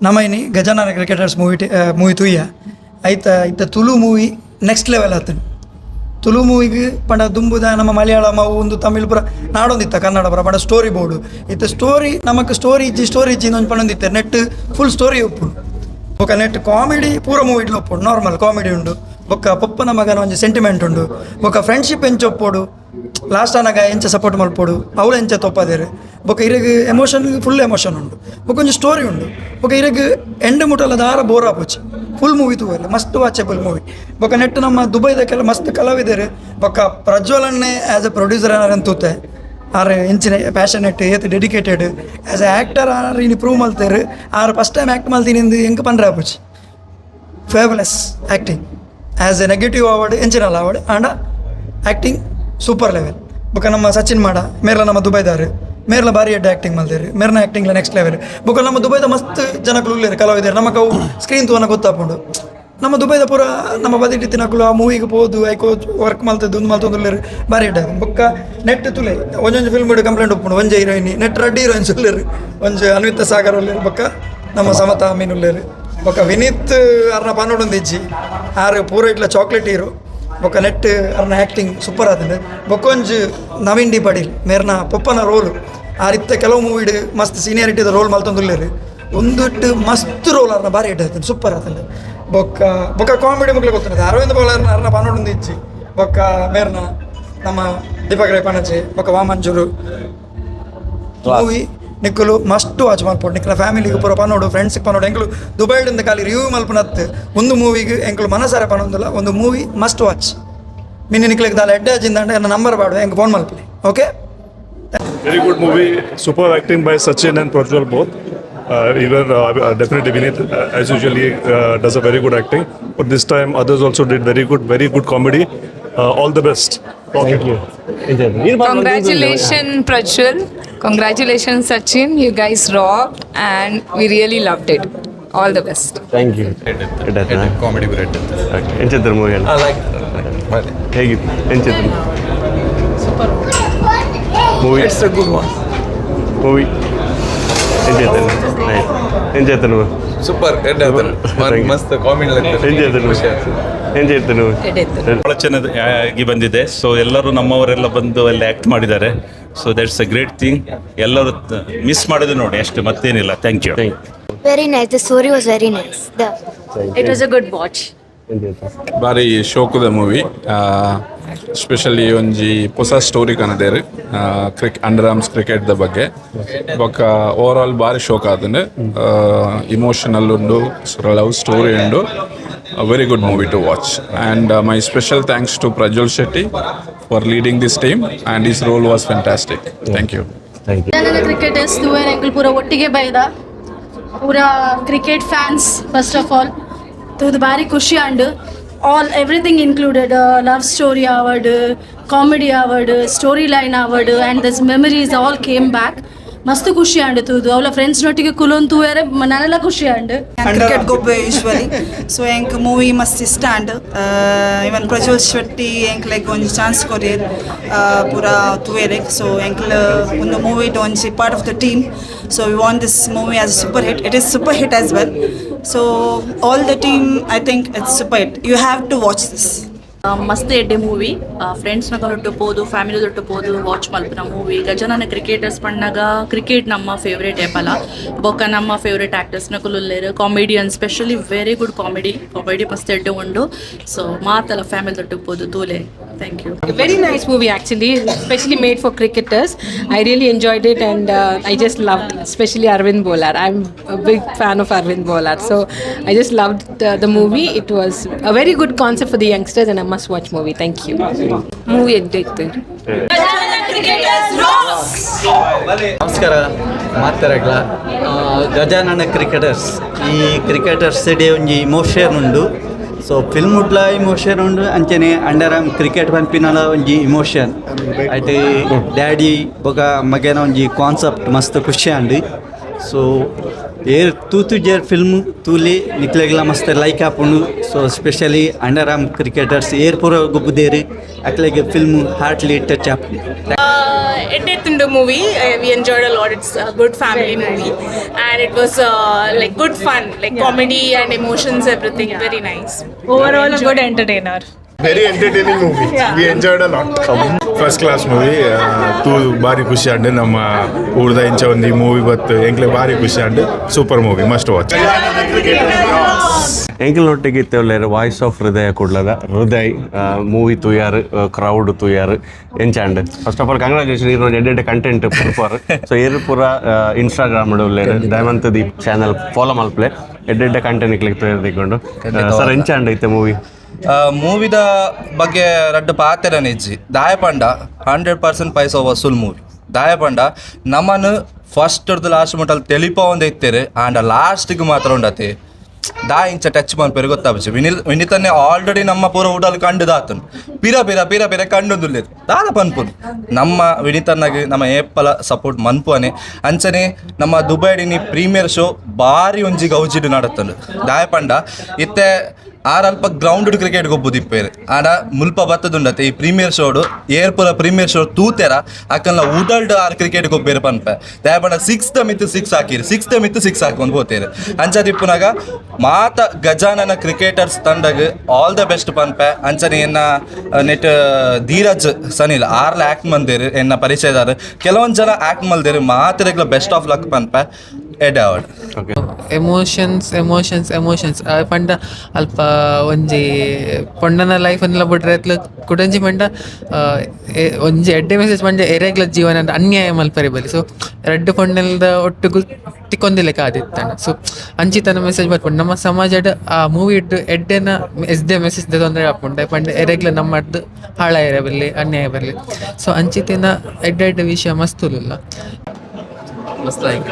Speaker 6: ನಮ್ಮ ಇನಿ Gajanana cricketers movie movie ತೂಯ್ಯ ಐತ ಇತ್ತ Tulu movie next level ಆತನು. ತುಳು ಮೂವಿಗೆ ಪಂಡ ದುಂಬುದ ನಮ್ಮ ಮಲಯಾಳಂ ಅವು ಒಂದು ತಮಿಳ್ ಪುರ ನಾಡೊಂದಿತ್ತ ಕನ್ನಡ ಪುರ ಪಂಡ ಸ್ಟೋರಿ ಬೋರ್ಡು ಇತ್ತ ಸ್ಟೋರಿ ನಮಕ್ ಸ್ಟೋರಿ ಇಜ್ಜಿ ಸ್ಟೋರಿ ಇಜ್ಜಿ ಒಂಜಿ ಪಂಡೊಂದಿತ್ತೆ ನೆಟ್ ಫುಲ್ ಸ್ಟೋರಿ ಉಪ್ಪುಂಡು. ಬೊಕ ನೆಟ್ ಕಾಮಿಡಿ ಪೂರ ಮೂವಿ ಇಡ್ಲ ಉಪ್ಪುಂಡು, ನಾರ್ಮಲ್ ಕಾಮಿಡಿ ಉಂಡು. ಬೊಕ್ಕ ಪೊಪ್ಪನ ಮಗನ ಒಂಜಿ ಸೆಂಟಿಮೆಂಟ್ ಉಂಡು. ಬೊಕ್ಕ ಫ್ರೆಂಡ್ಶಿಪ್ ಎಂಚ ಒಪ್ಪೋಡು, ಲಾಸ್ಟ್ ಆನಗ ಎಂಚ ಸಪೋರ್ಟ್ ಮಲ್ಪೋಡು ಅವಳು ಎಂಚ ತೊಪ್ಪದೇರು. ಬೊಕ್ಕ ಇರೆಗ್ ಎಮೋಷನ್ ಫುಲ್ ಎಮೋಷನ್ ಉಂಡು. ಬೊಕ್ಕ ಒಂಜಿ ಸ್ಟೋರಿ ಉಂಡು. ಬೊಕ್ಕ ಇರೆಗ್ ಎಂಡ್ ಮುಟಲ ದಾರ ಬೋರ್ ಆಪುಚಿ. ಫುಲ್ ಮೂವಿ ತೂವಲ್ಲ, ಮಸ್ತ್ ವಾಚಬಲ್ ಮೂವಿ. ಬೊಕ್ಕ ನೆಟ್ ನಮ್ಮ ದುಬೈದ ಕೆಲ ಮಸ್ತ್ ಕಲಾವಿದರು. ಬೊಕ್ಕ ಪ್ರಜ್ವಲನ್ನೇ ಆ್ಯಸ್ ಎ ಪ್ರೊಡ್ಯೂಸರ್ ಏನಾರ ತೂತೆ ಆರ್ ಎಂಚಿನ ಪ್ಯಾಷನೆಟ್ ಏತ್ ಡೆಡಿಕೇಟೆಡ್ ಆ್ಯಸ್ ಎ ಆ್ಯಕ್ಟರ್ ಆರ್ ಇನಿ ಪ್ರೂವ್ ಮಲ್ತೇರು. ಆರ್ ಫಸ್ಟ್ ಟೈಮ್ ಆ್ಯಕ್ಟ್ ಮಲ್ತೀನಿ ಎಂಕ್ ಪಂಡ್ರೆ ಆಪುಚಿ. Fabulous acting as a negative award ಎಂಚಿನಲ್ಲ award and acting super level. ಬೊಕ್ಕ ನಮ್ಮ ಸಚಿನ್ ಮಾಡ ಮೇರ್ಲ ನಮ್ಮ ದುಬೈದಾರು ಮೇರ್ಲ ಭಾರಿ ಎಡ್ಡೆ ಆ್ಯಕ್ಟಿಂಗ್ ಮಲ್ತೇರು. ಮೇರ್ನ ಆ್ಯಕ್ಟಿಂಗ್ಲ ನೆಕ್ಸ್ಟ್ ಲೆವೆಲ್. ಬೊಕ್ಕ ನಮ್ಮ ದುಬೈದ ಮಸ್ತ್ ಜನಕುಲು ಉಲ್ಲೇರು ಕಲಾವಿದರು. ನಮಕ್ ಅವು ಸ್ಕ್ರೀನ್ ತೂವನ ಗೊತ್ತಾಪುಂಡು. ನಮ್ಮ ದುಬೈದ ಪೂರ ನಮ್ಮ ಬದಿಟಿ ತಿನಕುಲು ಆ ಮೂವಿಗೆ ಪೋದು ಐಕೋ ವರ್ಕ್ ಮಲ್ತದ್ದು ಒಂದು ಮಲ್ತೊಂದುಲ್ಲೇರು ಭಾರಿ ಎಡ್ಡೆ. ಬೊಕ್ಕ ನೆಟ್ ತುಲೆ ಒಂಜೊಂಜಿ ಫಿಲ್ಮ್ ಕಂಪ್ಲೇಂಟ್ ಉಪ್ಪುಂಡು ಒಂಜೆ ಹೀರೋಯಿನ್ ನೆಟ್ ರಡ್ಡಿ ಹೀರೋಯಿನ್ಸ್ ಉಲ್ಲೇರು. ಒಂಜಿ ಅನ್ವಿತ ಸಾಗರ್ ಉಲ್ಲೇರು, ಬೊಕ್ಕ ನಮ್ಮ ಸಮತಾ ಅಮೀನ್ ಉಲ್ಲೇರು. ಬೊಕ್ಕ ವಿನೀತ್ ಅರ್ನ ಪನ್ನೊಡೊಂದಿಜ್ಜಿ ಆರ್ ಪೂರ ಇಟ್ಲ ಚಾಕ್ಲೇಟ್ ಹೀರೋ. ಬೊಕ್ಕ ನೆಟ್ ಅರ್ನ ಆ್ಯಕ್ಟಿಂಗ್ ಸೂಪರ್ ಆತಂಡು. ಬೊಕ್ಕ ಒಂಜಿ ನವೀನ್ ಡಿ ಪಾಟೀಲ್ ಮೇರ್ನ ಪೊಪ್ಪನ ರೋಲು ಆರ್ ಇತ್ತ ಕೆಲವು ಮೂವಿಡ್ ಮಸ್ತ್ ಸೀನಿಯರಿಟಿದ ರೋಲ್ ಮಲ್ತೊಂದುಲ್ಲೇರು. ಒಂದಿಟ್ಟು ಮಸ್ತ್ ರೋಲ್ ಅರ್ನ ಭಾರಿ ಎಡ್ಡೆ ಆತಂಡು, ಸೂಪರ್ ಆತಂಡು. ಬೊಕ್ಕ ಬೊಕ್ಕ ಕಾಮಿಡಿ ಮುಕ್ಲೆ ಗೊತ್ತುಂಡು ಅರವಿಂದ್ ಬೋಳಾರ್ನ ಅರ್ನ ಪನ್ನೊಡೊಂದಿಜ್ಜಿ. ಬೊಕ್ಕ ಮೇರ್ನ ನಮ್ಮ ದೀಪಕ್ ರೈ ಪಣಜೆ ಬೊಕ್ಕ ವಾಮಂಜೂರು ಮೂವಿ ನಿಕ್ಕುಲು ಮಸ್ಟ್ ವಾಚ್ ಮಲ್ಪೊಡು. ನಿಕ್ಕಲ ಫ್ಯಾಮಿಲಿಗೆ ಪೂರ ಪನೋಡು, ಫ್ರೆಂಡ್ಸ್ಗೆ ಪನೋಡು. ಎಂಕುಲು ದುಬೈಡಿಂದ ಖಾಲಿ ರಿವ್ಯೂ ಮಲ್ಪುನತ್ತು ಒಂದು ಮೂವಿಗೆ ಎಂಕುಲು ಮನಸಾರೆ ಪನೊಂದಿಲ್ಲ. ಒಂದು ಮೂವಿ ಮಸ್ಟ್ ವಾಚ್. ಮಿನಿ ನಿಕ್ಲೆಗ್ ದಾಲ ಎಡ್ಡೆ ಅಜಿಂದ ಎನ್ನ ನಂಬರ್ ಪಾಡು, ಎಂಕ್ phone ಮಲ್ಪಲಿ. Okay.
Speaker 19: Very good movie, super acting by Sachin and Prajwal both. Even definitely Vineet, as usually, does a very good acting. But this time others also did very good comedy. All the best.
Speaker 12: Thank you.
Speaker 10: Congratulations, Prajwal. Congratulations, Sachin. You guys rocked and we really loved it. All the best.
Speaker 12: Thank you.
Speaker 13: Comedy bread.
Speaker 12: ಎಂಚಿತ್ತರ movie ಹೇಗಿತ್ತು ಎಂಚಿತ್ತು movie?
Speaker 13: It's a good one.
Speaker 12: Movie. ಎಂಚ
Speaker 13: super ಮಸ್ತ್ comedy.
Speaker 12: ಎಂಚ
Speaker 5: ಭಾಳ ಚೆನ್ನಾಗಿ ಬಂದಿದೆ. ಸೊ ಎಲ್ಲರೂ ನಮ್ಮವರೆಲ್ಲ ಬಂದು ಅಲ್ಲಿ ಆ್ಯಕ್ಟ್ ಮಾಡಿದ್ದಾರೆ. So that's a great thing. ಎಲ್ಲರೂ ಮಿಸ್ ಮಾಡೋದು ನೋಡಿ ಅಷ್ಟೇ, ಮತ್ತೇನಿಲ್ಲ. Thank you.
Speaker 7: Very nice. The story was very nice. It was a good watch.
Speaker 13: ಬಾರಿ ಶೋಕುದ ಮೂವಿ. ಸ್ಪೆಷಲಿ ಒಂಜಿ ಪೊಸ ಸ್ಟೋರಿ ಕನದೇರು ಅಂಡರ್ ಆರ್ಮ್ಸ್ ಕ್ರಿಕೆಟ್ದ ಬಗ್ಗೆ. ಬೊಕ್ಕ ಓವರ್ ಆಲ್ ಬಾರಿ ಶೋಕ್ ಆತಂಡ್. ಇಮೋಷನಲ್ ಉಂಡು, ಲವ್ ಸ್ಟೋರಿ ಉಂಡು. Very good movie to watch, and my special thanks to Prajwal Shetty for leading this team, and his role was fantastic. Thank you.
Speaker 11: Gajanana cricketers ತೂವೆರ್ ಎಂಕುಲು ಪೂರ ಒಟ್ಟಿಗೆ ಬೈದ. ಪೂರ cricket fans first of all ತೂದು ಬಾರಿ ಖುಷಿ and all everything included, love story ಆವಡ್, comedy ಆವಡ್, story line ಆವಡ್, and this memories all came back. ಮಸ್ತ್ ಖುಷಿ ಆಂಡ್ ತೂದು. ಅವಳ ಫ್ರೆಂಡ್ಸ್ ನೊಟ್ಟಿಗೆ ಕುಲೊಂದು ತೂವೆರೆ ನನಲ ಖುಷಿ ಆಂಡ್.
Speaker 9: ಕ್ರಿಕೆಟ್ ಗೊಬ್ಬೆ ಯೂಶ್ವಲಿ, ಸೊ ಎಂಕ್ ಮೂವಿ ಮಸ್ತ್ ಇಷ್ಟ ಆಂಡ್. ಇವನ್ ಪ್ರಜ್ವಲ್ ಶೆಟ್ಟಿ ಎಂಕ್ ಲೈಕ್ ಒಂಜಿ ಚಾನ್ಸ್ ಕೊರಿಯರ್ ಪೂರ ತೂವೆರೆ. ಸೊ ಎಂಕ್ಲ ಒಂದು ಮೂವಿ ಒಂಜಿ part of the team, so we want this movie as super hit. It is super hit as well. So all the team, I think it's super hit. You have to watch this.
Speaker 14: ಮಸ್ತ್ ಎಡ್ಡೆ movie. ಫ್ರೆಂಡ್ಸ್ನಾಗ ಒಟ್ಟು family ಒಟ್ಟು ಪೋದು watch ಮಲ್ಪುನ movie Gajanana cricketers ಪಣ್ಣಾಗ cricket ನಮ್ಮ favourite ಏಪಲ. ಬೊಕ್ಕ ನಮ್ಮ favourite ಆ್ಯಕ್ಟರ್ಸ್ನಕುಲು ಉಲ್ಲೇರು. Comedian, specially very good comedy. Comedy ಮಸ್ತ್ ಎಡ್ಡೆ ಉಂಡು. ಸೊ ಮಾತಲ್ಲ ಫ್ಯಾಮಿಲಿ ದೊಟ್ಟು ಪೋದು ತೂಲೆ. Thank you.
Speaker 8: Very nice movie actually, especially made for cricketers. I really enjoyed it and I just loved, especially Arvind Bolar. I'm a big fan of Arvind Bolar. So I just loved the movie. It was a very good concept for the youngsters and a must watch movie. Thank you. Movie ಎಡ್ಡೆ.
Speaker 15: ನಮಸ್ಕಾರ ಮಾತಾರಗ್ಲ. Gajanana cricketers, ಈ cricketers day ಒಂಜಿ emotion ಉಂಡು. ಸೊ film ಉಡ್ಲ emotion ಉಂಡು, ಅಂಚನೆ under arm cricket ಪನ್ಪಿನಲ ಒಂಜಿ emotion ಐಟ್. ಡ್ಯಾಡಿ ಬೊಕ ಮಗನ ಒಂಜಿ ಕಾನ್ಸೆಪ್ಟ್ ಮಸ್ತ್ ಖುಷಿ ಆಂಡ್. ಸೊ ಏರ್ ತೂತುಜೇರ್ ಫಿಲ್ಮ್ ತೂಲಿ, ನಿಕ್ಲೆಗ್ಲ ಮಸ್ತ್ ಲೈಕ್ ಆಪುಂಡು. So specially under arm cricketers ಏರ್ ಪೂರ ಗೊಬ್ಬುದೇರು, ಅಕ್ಲೆಗ್ ಫಿಲ್ಮ್ ಹಾರ್ಟ್ಲಿ ಟಚ್ ಆಪುಂಡು.
Speaker 16: ಎಡ್ಡೆತ್ತುಂಡು movie. We enjoyed a lot. It's a good family movie and it was like good fun, like comedy and emotions, everything. Very nice.
Speaker 8: Overall a good entertainer.
Speaker 17: Very entertaining movie. We enjoyed a lot. First class movie. ತೂ ಭಾರಿ ಖುಷಿ ಆಂಡ್. ನಮ್ಮ ಊರ್ದ ಇಂಚ ಒಂದು ಈ movie ಬತ್ತು ಎಂಕ್ಲೆ ಭಾರಿ ಖುಷಿ and. Super movie, must watch.
Speaker 12: ಎಂಕಲ್ನೊಟ್ಟಿಗೆ ಇತ್ತೇವಲ್ಲೇರು voice of ಹೃದಯ ಕುಡ್ಲದ ಹೃದಯ್. ಮೂವಿ ತೂಯಾರು, ಕ್ರೌಡ್ ತೂಯಾರು, ಎಂಚಾಂಡ್? First of all congratulation. ಇರೋ ಎಡ್ಡೆಡ್ ಕಂಟೆಂಟ್ ಪೂರ. ಸೊ ಏರು ಪೂರ ಇನ್ಸ್ಟಾಗ್ರಾಮ್ ಉಲ್ಲೇರು, ದಯಮಂತ ದೀಪ್ ಚಾನಲ್ ಫಾಲೋ ಮಲ್ಪ್ಲೆ. ಎಡ್ಡೆಡ್ಡೆ ಕಂಟೆಂಟ್ ಕ್ಲಿಕ್ ತಗೊಂಡು. ಸರ್, ಎಂಚಾಂಡ್ ಐತೆ ಮೂವಿ?
Speaker 28: ಮೂವಿದ ಬಗ್ಗೆ ರಡ್ಡ್ ಪಾತೆರನೆ ಇಜ್ಜಿ. ದಾಯ ಪಂಡ 100% ಪೈಸಾ ವಸೂಲ್ ಮೂವಿ. ದಾಯ ಪಂಡ ನಮನ್ ಫಸ್ಟ್ ಲಾಸ್ಟ್ ಮುಟ್ಟಲ್ ತೆಲಿಪವಂದೆ ಇತ್ತೇರು. ಆಂಡ ಲಾಸ್ಟಿಗೆ ಮಾತ್ರ ಉಂಡತೆ ದಾ ಇಂಚ ಟಚ್ ಮನ್ಪೆರ್ ಗೊತ್ತಾಪುಜಿ. ವಿನಿತನ್ನೇ ಆಲ್ರೆಡಿ ನಮ್ಮ ಪೂರ ಉಡಲ್ ಕಂಡು ದಾತನು ಪಿರ ಪಿರ ಪಿರ ಪಿರ ಕಂಡೊಂದುಲ್ಲೆರ್. ದಾದ ಪನ್ಪುನು, ನಮ್ಮ ವಿನಿತನ್ನಾಗ ನಮ್ಮ ಏಪಲ ಸಪೋರ್ಟ್ ಮನ್ಪುವನೆ. ಅಂಚನೆ ನಮ್ಮ ದುಬೈಡಿನಿ ಪ್ರೀಮಿಯರ್ ಶೋ ಬಾರಿ ಒಂಜಿ ಗೌಜಿಡ್ ನಡತಂಡು. ದಾಯ ಪಂಡ ಇತ್ತೆ ಆರ್ ಅಲ್ಪ ಗ್ರೌಂಡ್ ಕ್ರಿಕೆಟ್ ಗೊಬ್ಬುದು ಇಪ್ಪೇರು. ಆಡ ಮುಲ್ಪ ಬತ್ತದುಂಡತೆ ಈ ಪ್ರೀಮಿಯರ್ ಶೋಡು. ಏರ್ಪುರ ಪ್ರೀಮಿಯರ್ ಶೋ ತೂತೆರ ಅಕ್ಕಲ್ಲ ಉಡಲ್ಡ್ ಆರ್ ಕ್ರಿಕೆಟ್ ಗೊಬ್ಬೇರು ಪನ್ಪೆ. ದಾಯ ಪಂಡ ಸಿಕ್ಸ್ the ಮಿತ್ತು ಸಿಕ್ಸ್ ಹಾಕಿರಿ, ಸಿಕ್ಸ್ the ಮಿತ್ತು ಸಿಕ್ಸ್ ಹಾಕೊಂಡು ಪೋತೇರು. ಅಂಚದಿಪ್ಪುನಾಗ ಮಾತ ಗಜಾನನ ಕ್ರಿಕೆಟರ್ಸ್ ತಂಡಗ್ ಆಲ್ the best ಪನ್ಪೆ. ಅಂಚನೆ ಎನ್ನ ನೆಟ್ ಧೀರಜ್ ಸನಿಲ್ ಆರ್ಲ ಆ್ಯಕ್ಟ್ ಮಂದೇರು, ಎನ್ನ ಪರಿಚಯದಾರ ಕೆಲವೊಂದು ಜನ ಆ್ಯಕ್ಟ್ ಮಲ್ದೇರು. ಮಾತೆರೆಗ್ಲ ಬೆಸ್ಟ್ ಆಫ್ ಲಕ್ ಪನ್ಪೆ. ಎಡ್ award.
Speaker 29: Emotions, emotions, emotions ಪಂಡ ಅಲ್ಪ ಒಂಜಿ ಪೊಣ್ಣನ ಲೈಫ್ ಅನ್ಲ ಬುಡ್ರೆ ಅತ್ಲ ಕುಡೊಂಜಿ ಪಂಡ ಒಂಜಿ ಎಡ್ಡೆ ಮೆಸೇಜ್ ಪಂಡ ಎರೆಗ್ಲ ಜೀವನ ಅನ್ಯಾಯ ಮಲ್ಪರೆ ಬಲ್ಲಿ. ಸೊ ರಡ್ಡ್ ಪೊಣ್ಣಲ್ದ ಒಟ್ಟುಗು ತಿಕ್ಕೊಂದಿಲೆಕ ಆದಿತ್ತಾಂಡ. ಸೊ ಅಂಚಿತನ ಮೆಸೇಜ್ ಬರ್ಪುಂಡು ನಮ್ಮ ಸಮಾಜಡ್. ಆ ಮೂವಿ ಇಟ್ಟು ಎಡ್ಡೆನ ಎಸ್ದೆ ಮೆಸೇಜ್ ತೊಂದರೆ ಆಪುಂಡು. ಪಂಡ ಎರೆಗ್ಲ ನಮ್ಮಡ್ದು ಹಾಳಾಯರೆ ಬಲ್ಲಿ, ಅನ್ಯಾಯ ಬರಲಿ. ಸೊ ಅಂಚಿತಿನ ಎಡ್ಡೆ ಎಡ್ಡೆ ವಿಷಯ ಮಸ್ತ್ ಉಲ್ಲ.
Speaker 30: ಮಸ್ತ್ like.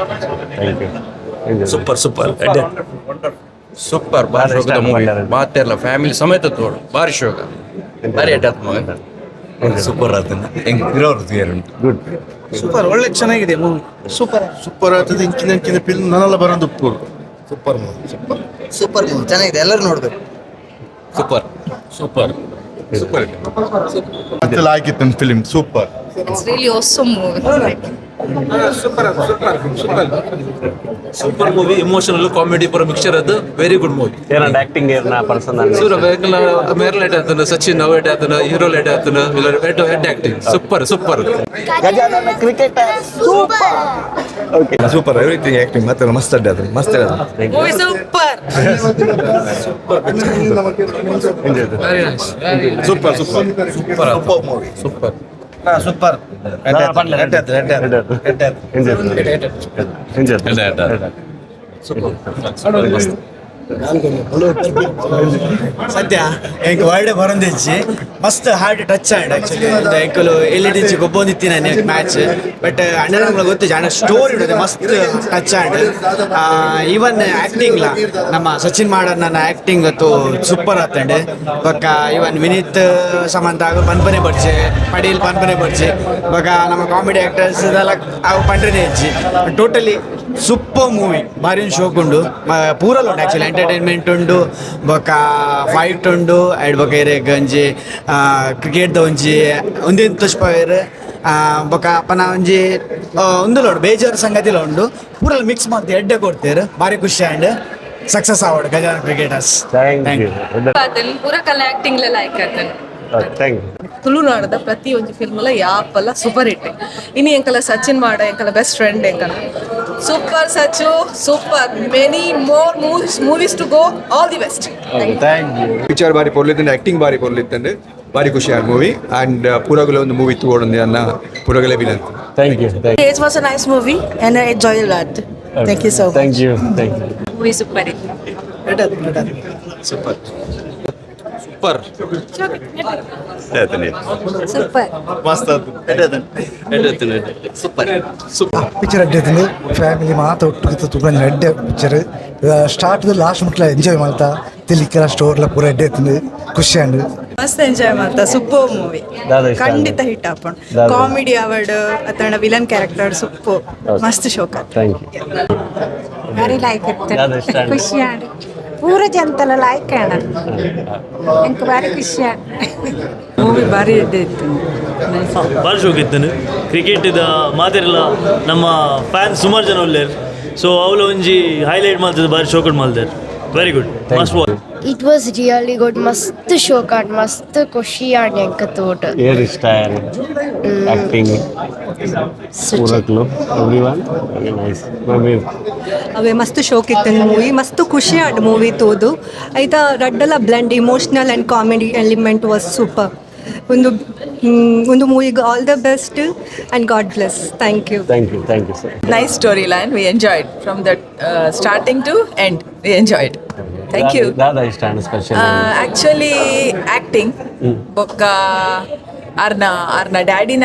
Speaker 12: Thank you.
Speaker 30: Super super super. ಬಾರಿ ಶೋಕದ ಮೂವಿ. ಮಾತೆಲ್ಲ ಫ್ಯಾಮಿಲಿ ಸಮೇತ ತೋಡು. ಬಾರಿ ಶೋಕ, ಬಾರಿ ಎಡ್ಡೆ ಮೂವಿ.
Speaker 13: ಸೂಪರ್ ಆತನ ಹೆಂಗ್ ಇರೋರು.
Speaker 12: ಗುಡ್.
Speaker 6: ಸೂಪರ್, ಒಳ್ಳೆ ಚೆನ್ನಾಗಿದೆ ಮೂವಿ. ಸೂಪರ್
Speaker 19: ಸೂಪರ್ ಆಗ್ತದೆ. ಇಂಚಿನ ಇಂಚಿನ ಫಿಲ್ಮ್ ನನ್ನೆಲ್ಲ ಬರೋದು. Super movie, super.
Speaker 6: Super movie, ಚೆನ್ನಾಗಿದೆ, ಎಲ್ಲರೂ ನೋಡ್ಬೇಕು.
Speaker 30: ಸೂಪರ್
Speaker 19: ಸೂಪರ್ ಸೂಪರ್ ಮತ್ತೆ ಲಾಯ್ಕ್ ಇತ್ತು film. Super.
Speaker 10: It's really awesome movie.
Speaker 2: Super, super, super. Super movie, emotional comedy ಪೂರ ಮಿಕ್ಸ್ಚರ್ ಅದು. Very good movie.
Speaker 12: ಏನಂತ ಆಕ್ಟಿಂಗ್ ಏರ್ನ ಪರ್ಸನ್?
Speaker 2: ಸೂರ ಮೇರ್ ಲೇಟ್ ಆತನ, ಸಚಿನ್ ಅವ್ ಎಡ್ ಆತನ, ಹೀರೋ ಲೇಟ್ ಆತನ, head head acting super, super.
Speaker 3: Gajanana cricketer super.
Speaker 12: Okay.
Speaker 4: Super, everything, acting ಮತ್ತೆ ಮಸ್ತ್ ಅಡ್ಡ ಅದು, ಮಸ್ತ್ ಅದು.
Speaker 10: Movie super.
Speaker 2: Very nice.
Speaker 4: Super, super, super, super movie.
Speaker 2: Super.
Speaker 4: Super.
Speaker 2: Super.
Speaker 18: ಸದ್ಯ ಎಂಕ್ ವರ್ಲ್ಡ್ ಬರೊಂದಿಜ್ಜಿ. ಮಸ್ತ್ ಹಾರ್ಟ್ ಟಚ್ ಆಂಡ್ ಆಕ್ಚುಲಿ ಎಂಕುಲು ಎಲ್ಲಿ ಗೊಬ್ಬೊಂದಿತ್ತಿ ನಾನು ಮ್ಯಾಚ್. ಬಟ್ ಅಣ್ಣನ ಗೊತ್ತು, ಅಣ್ಣ ಸ್ಟೋರಿ ಇಡೋದು ಮಸ್ತ್ ಟಚ್ ಆಂಡ್ ಈವನ್ ಆಕ್ಟಿಂಗ್ಲ ನಮ್ಮ ಸಚಿನ್ ಮಾಡರ್ ನನ್ನ ಆಕ್ಟಿಂಗ್ ಅತ್ತು ಸೂಪರ್ ಆತಂಡ್. ಬೊಕ್ಕ ಈವನ್ ವಿನೀತ್ ಸಮಂತ ಆಗು ಪನ್ಪನೆ ಬರ್ಚೆ, ಪಡೀಲ್ ಪನ್ಪನೆ ಬರ್ಚೆ. ಬೊಕ್ಕ ನಮ್ಮ ಕಾಮಿಡಿ ಆಕ್ಟರ್ಸ್ ಇದೆಲ್ಲ ಅವು ಪಂಡ್ರನೆ ಹೆಚ್ಚಿ. ಟೋಟಲಿ ಸೂಪರ್ ಮೂವಿ, ಭಾರಿ ಶೋಕ್ ಉಂಡು. ಪೂರಲ್ ಉಂಡು ಆ್ಯಕ್ಚುಲಿ. ಎಂಟರ್ಟೈನ್ಮೆಂಟ್ ಉಂಡು, ಬೊಕ್ಕ ಫೈಟ್ ಉಂಡು, ಆ್ಯಂಡ್ ಬೊಕ್ಕ ಇರೆಗ್ ಒಂಜಿ ಕ್ರಿಕೆಟ್ದ ಒಂಜಿ ಒಂದೆಂತ ತೋಜ್ಪಾವೆರ್. ಬೊಕ್ಕ ಪನ ಒಂಜಿ ಉಂದುಲ ಉಂಡು, ಬೇಜಾರು ಸಂಗತಿಲ ಉಂಡು. ಪೂರಲ್ ಮಿಕ್ಸ್ ಮಲ್ತ್ ಎಡ್ಡೆ ಕೊಡ್ತೇರು. ಭಾರಿ ಖುಷಿ ಆ್ಯಂಡ್ ಸಕ್ಸಸ್ ಆವಡ್ ಗಜಾನನ ಕ್ರಿಕೆಟರ್ಸ್.
Speaker 12: Thank you.
Speaker 10: ಪೂರ ಕಲ್ಲ ಆಕ್ಟಿಂಗ್ ಲೈಕ್ ಆತನ್.
Speaker 12: Thank you.
Speaker 22: ತುಳುನಾಡದ ಪ್ರತಿ ಒಂಜಿ ಫಿಲ್ಮ್ಲ ಯಾಪಲ ಸೂಪರ್ ಹಿಟ್. ಇನಿ ಎಂಕಲ ಸಚಿನ್ ಮಾಡ ಎಂಕಲ ಬೆಸ್ಟ್ ಫ್ರೆಂಡ್ ಎಂಕಲ. Super Sachu, super. Many more movies to go. All the best.
Speaker 12: Thank you.
Speaker 4: Picture ಬಾರಿ ಪೊರ್ಲಿತ್ತಂಡೆ, ಆಕ್ಟಿಂಗ್ ಬಾರಿ ಪೊರ್ಲಿತ್ತಂಡೆ, ಬಾರಿ ಖುಷಿ ಆದ ಮೂವಿ. ಆ್ಯಂಡ್ ಪೂರಗಲ ಒಂದು ಮೂವಿ ತೂವೊಡೊಂದು ಅನ್ನ ಪೂರಗಲೇ ವಿನಂತಿ.
Speaker 12: Thank you.
Speaker 20: It was a nice movie and I enjoyed a lot. Thank you so much.
Speaker 12: Thank you, thank you.
Speaker 10: Movie super.
Speaker 2: Super, super.
Speaker 7: Super.
Speaker 2: ಮಸ್ತ್. Super, super.
Speaker 21: Picture ಅಡ್ಡೆ ಇತ್ತು. Family ಮಾತ ಒಟ್ಟು ತೂಪುನ ಎಡ್ಡೆ picture. Start last ಮುಟ್ಲ enjoy ಮಾಡ್ತಾ ತಿಲಿಕರ ಸ್ಟೋರ್ಲ ಪೂರ ಎಡ್ಡೆ ಇತ್ತು, ಖುಷಿ ಆಂಡ್.
Speaker 9: ಮಸ್ತ್ ಎಂಜಾಯ್ ಮಾಡ್ತಾ, ಸೂಪರ್ ಮೂವಿ.
Speaker 12: ದಾದ ಇಷ್ಟ ಆಂಡ್?
Speaker 9: ಖಂಡಿತ ಹಿಟ್ ಆಪುಂಡು.
Speaker 12: ದಾದ?
Speaker 9: ಕಾಮಿಡಿ ಅವಡ್ ಅತಣ ವಿಲನ್ ಕ್ಯಾರೆಕ್ಟರ್ ಸೂಪರ್, ಮಸ್ತ್ ಶೋಕ.
Speaker 12: Thank you.
Speaker 23: ಭಾರಿ ಲೈಕ್.
Speaker 12: ದಾದ ಇಷ್ಟ ಆಂಡ್?
Speaker 23: ಖುಷಿ ಆಂಡ್. ಪೂರ ಜನತಲ ಲೈಕ್ ಆಂಡ್ ಎಂಕ್ ಭಾರಿ ಖುಷಿ ಆಂಡ್.
Speaker 22: ಮೂವಿ ಭಾರಿ ಎಡ್ಡೆ ಇತ್ತು.
Speaker 24: ಭಾರಿ ಶೋಕ್ ಇತ್ತು. ಕ್ರಿಕೆಟ್ ಮಾತೆರೆಲ್ಲ ನಮ್ಮ ಫ್ಯಾನ್ ಸುಮಾರು ಜನ ಉಲ್ಲೇರ್. ಸೊ ಅವಳು ಒಂಜಿ ಹೈಲೈಟ್ ಮಾಡ್ತದೆ, ಭಾರಿ ಶೋಕಡ್ ಮಾಡ್ತಾರೆ. Very good, must watch.
Speaker 7: It was really good. ಮಸ್ತ್ ಶೋಕ್ ಆಂಡ್, ಮಸ್ತ್ ಖುಷಿ ಆಂಡ್ ಎಂಕ್ ತೋಟ.
Speaker 12: ಏರ್ ಇಷ್ಟ acting ಪೂರಕ್ಲು? Every one very nice.
Speaker 11: ಅವೇ ಮಸ್ತ್ ಶೋಕ್ ಇತ್ತು ಮೂವಿ, ಮಸ್ತ್ ಖುಷಿ ಆಂಡ್ ಮೂವಿ ತೋದು. ಐತ ರಡ್ಡಲ blend emotional and comedy element was super. ಒಂದು ಒಂದು ಮೂವಿಗೆ all the best and God bless. Thank you.
Speaker 12: Thank you, thank you sir.
Speaker 10: Nice story line. We enjoyed from the starting to end. We enjoyed. Thank you.
Speaker 12: ದಾದ ಇಷ್ಟ and special?
Speaker 10: Actually, acting. ಬೊಕ್ಕ ಆರ್ನ ಆರ್ನ ಡ್ಯಾಡಿನ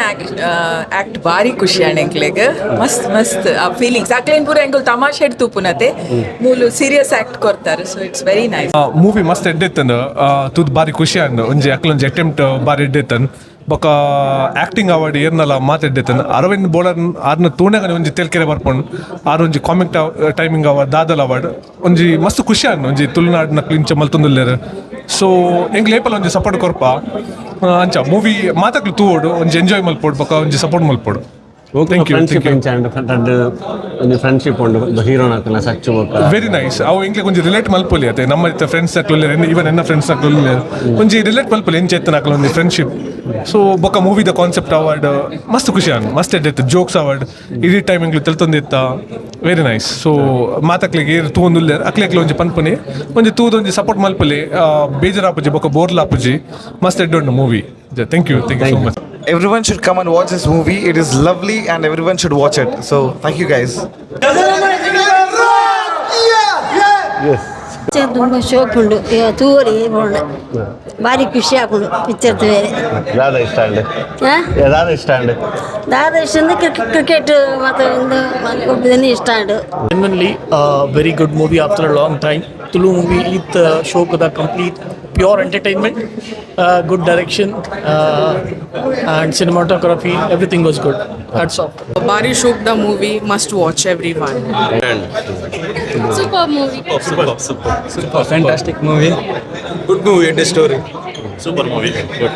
Speaker 10: act ಭಾರಿ ಖುಷಿ ಆಂಡ್ ಎಂಕ್ಲೆಗ್. ಮಸ್ತ್ ಮಸ್ತ್ ಆ ಫೀಲಿಂಗ್ಸ್. ಅಕ್ಲೇನ್ ಪೂರ ಎಂಕುಲು ತಮಾಷೆಡ್ ತೂಪುನತೆ, ಮೂಲು ಸೀರಿಯಸ್ ಆಕ್ಟ್ ಕೊರ್ತಾರೆ. So it's very nice.
Speaker 25: Movie ಮಸ್ತ್ ಎಡ್ಡೆತ್ತನ್, ತೂದ್ ಬಾರಿ ಖುಷಿ ಆಂಡ್. ಒಂಜಿ ಅಕ್ಲೊಂಜಿ ಅಟೆಂಪ್ಟ್ ಬಾರಿ ಎಡ್ಡೆತ್ತನ್. ಬೊಕ್ಕ ಆಕ್ಟಿಂಗ್ ಅವಾರ್ಡ್ ಏರ್ನಲ ಮಾತೆಡ್ಡೆತ್ತನ್. ಅರವಿಂದ್ ಬೋಳರ್ ಆರ್ನ ತೂಣಗನೆ ಒಂಜಿ ತೆಲ್ಕೆರೆ ಬರ್ಪುಂಡು. ಆರ್ ಒಂಜಿ ಕಾಮಿಕ್ ಟೈಮಿಂಗ್ ಅವಾರ್ಡ್ ದಾದಲ್ ಅವಾರ್ಡ್ ಒಂಜಿ ಮಸ್ತ್ ಖುಷಿ ಆಂಡ್. ಒಂಜಿ ತುಳುನಾಡಿನ ಇಂಚ ಮಲ್ತೊಂದುಲ್ಲೆರ್. ಸೊ ಎಂಕ್ಲು ಏಪಲ ಒಂಜಿ ಸಪೋರ್ಟ್ ಕೊರ್ಪ. ಅಂಚ ಮೂವಿ ಮಾತಕ್ಲು ತೂವೊಡು, ಒಂಜಿ ಎಂಜಾಯ್ ಮಲ್ಪೊಡು, ಬೊಕ್ಕ ಒಂಜಿ ಸಪೋರ್ಟ್ ಮಲ್ಪೊಡು. Thank you.
Speaker 12: Friendship ಎಂಚ ಆಂಡ್? ರಡ್ಡ್ ಒಂಜಿ ಫ್ರೆಂಡ್ಶಿಪ್ ಉಂಡು ಹೀರೋನ ಅಕಲ್ನ ಸಚ್ಚು ಬೊಕ್ಕ.
Speaker 25: Very nice. ಅವು ಎಂಕ್ಲೆ ಒಂಜಿ ರಿಲೇಟ್ ಮಲ್ಪೊಲಿ ಅತೆ. ನಮ್ಮ ಫ್ರೆಂಡ್ಸ್ ಅಕ್ಲು, ಈವನ್ ಎನ್ನ ಫ್ರೆಂಡ್ಸ್ ಅಕ್ಲು ಒಂಜಿ ರಿಲೇಟ್ ಮಲ್ಪೊಲಿ ಎಂಚ ಎತ್ತನ ಅಕ್ಲ ಒಂಜಿ ಫ್ರೆಂಡ್ಶಿಪ್. ಸೊ ಬೊಕ್ಕ ಮೂವಿದ ಕಾನ್ಸೆಪ್ಟ್ ಅವಾರ್ಡ್ ಮಸ್ತ್ ಖುಷಿ ಆಂಡ್, ಮಸ್ತ್ ಎಡ್ಡೆ. ಜೋಕ್ಸ್ ಅವಾರ್ಡ್ ಇಡೀ ಟೈಮ್ ಎಂಕ್ಲು ತೆಲ್ತೊಂದಿತ್ತ. Very nice. ಸೊ ಮಾತಕ್ಲಿಗೆ ಏರ್ ತೂವೊಂದುಲ್ಲೆರ್ ಅಕ್ಲೆಕ್ಲೆ ಒಂಜಿ ಪನ್ಪುನಿ, ಒಂಜಿ ತೂದು ಒಂಜಿ ಸಪೋರ್ಟ್ ಮಲ್ಪೊಲಿ. ಬೇಜಾರಾಪುಜಿ ಬೊಕ್ಕ ಬೋರ್ಲಾಪುಜಿ. ಮಸ್ತ್ ಎಡ್ಡೆ ಉಂಡು movie. Thank you, thank you so much.
Speaker 26: Everyone should come and watch this movie. It is lovely and everyone should watch it. So thank you guys.
Speaker 12: Yes.
Speaker 31: Picture ತುಂಬ ಶೋಕ್ ಉಂಡು ತೂವರಿ ಬೋಂಡ, ಭಾರಿ ಖುಷಿ ಆಪುಂಡು ಪಿಕ್ಚರ್ ತೂವರೆ.
Speaker 12: ದಾದ ಇಷ್ಟ ಆಂಡ್?
Speaker 31: ಹಾ?
Speaker 12: ದಾದ ಇಷ್ಟ ಆಂಡ್?
Speaker 31: ದಾದ ಇಷ್ಟ ಅಂದ್ರೆ ಕ್ರಿಕೆಟ್ ಮತ್ತು ಒಂದು ಗೊಬ್ಬರನೇ ಇಷ್ಟ ಉಂಡು.
Speaker 1: Genuinely a very good movie after a long time. Tulu movie with Shok the complete pure entertainment, good direction and cinematography, everything was good. Hats off.
Speaker 22: ಭಾರಿ ಶೋಕ್ the movie, must watch every one.
Speaker 8: Super movie.
Speaker 5: Super, super,
Speaker 27: super. Fantastic movie.
Speaker 4: Good movie and story.
Speaker 5: Super movie, good.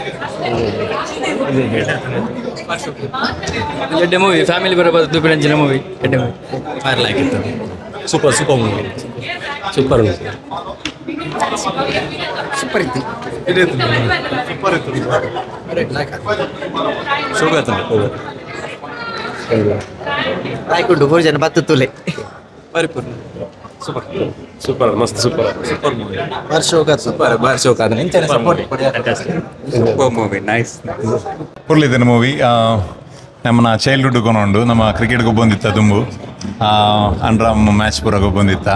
Speaker 3: ಎಡ್ಡೆ movie, family ಬರಬಹುದು. ದುಬ್ಬಿನಂಚಿನ movie, ಎಡ್ಡೆ movie.
Speaker 6: Like ಇತ್ತು. Super, super movie, super.
Speaker 13: Super ಇತ್ತು.
Speaker 6: Super ಇತ್ತು. ಶೋಗಾತ.
Speaker 13: Like ಉಂಟು. ಮೂರು ಜನ ಬತ್ತು ತುಲೆ.
Speaker 6: ಪರಿಪೂರ್ಣ. ಸೂಪರ್, ಸೂಪರ್, ಮಸ್ತ್ ಸೂಪರ್, ಸೂಪರ್ ಮೂವಿ.
Speaker 13: ಬಾರಿ ಶೋಕ.
Speaker 6: ಸೂಪರ್, ಬಾರಿ ಶೋಕ.
Speaker 13: Support.
Speaker 27: Super movie, nice.
Speaker 14: ಪೊರ್ಲಿದ್ದೇನೆ movie. ನಮ್ಮನ ಚೈಲ್ಡ್ಹುಡ್ ಕೊನೊಂಡು ನಮ್ಮ ಕ್ರಿಕೆಟ್ ಗೊಬ್ಬೊಂದಿತ್ತ ದುಂಬು, ಅಂಡ್ರಾಮ್ ಮ್ಯಾಚ್ ಪೂರ ಗೊಬ್ಬೊಂದಿತ್ತ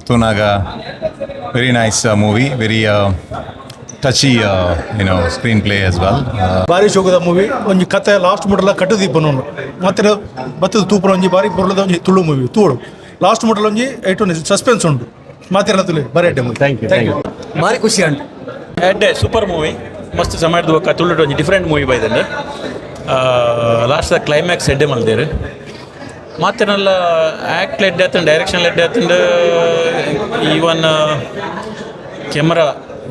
Speaker 14: ತೂನಾಗ. Very nice movie, very touchy screenplay as well.
Speaker 15: ಬಾರಿ ಶೋಕದ ಮೂವಿ. ಒಂಜಿ ಕತೆ ಲಾಸ್ಟ್ ಮುಟಲ ಕಟ್ಟು ದೀಪನ ಮತ್ತೆ ಬತ್ತದ ತೂಪುನ ಒಂಜಿ ಬಾರಿ ಪೊರ್ಲದ ಒಂಜಿ ತುಳು ಮೂವಿ ತೂಡು. ಲಾಸ್ಟ್ ಮುಟಲ ಒಂಜಿ ಏಟ್ ಒಂಜಿ ಸಸ್ಪೆನ್ಸ್ ಉಂಟು. ಮಾತೆಲ್ಲ ತುಳಿ ಬಾರಿ ಅಡ್ಡೆ movie.
Speaker 12: Thank you, thank you.
Speaker 13: ಬಾರಿ ಖುಷಿ ಉಂಟು.
Speaker 16: ಎಡ್ಡೆ, ಸೂಪರ್ ಮೂವಿ. ಮಸ್ತ್ ಸಮಯದ ಬೊಕ್ಕ ತುಳುಟು ಒಂಜಿ ಡಿಫ್ರೆಂಟ್ ಮೂವಿ ಬೈದಂಡ್. ಲಾಸ್ಟ್ ಕ್ಲೈಮ್ಯಾಕ್ಸ್ ಎಡ್ಡೆ ಮಲ್ದೇರು. ಮಾತೆನಲ್ಲ ಆ್ಯಕ್ಟ್ ಎಡ್ಡೆ ಆತಂಡು, ಡೈರೆಕ್ಷನ್ ಎಡ್ಡೆ ಆತಂಡು, ಈವನ್ ಕೆಮರಾ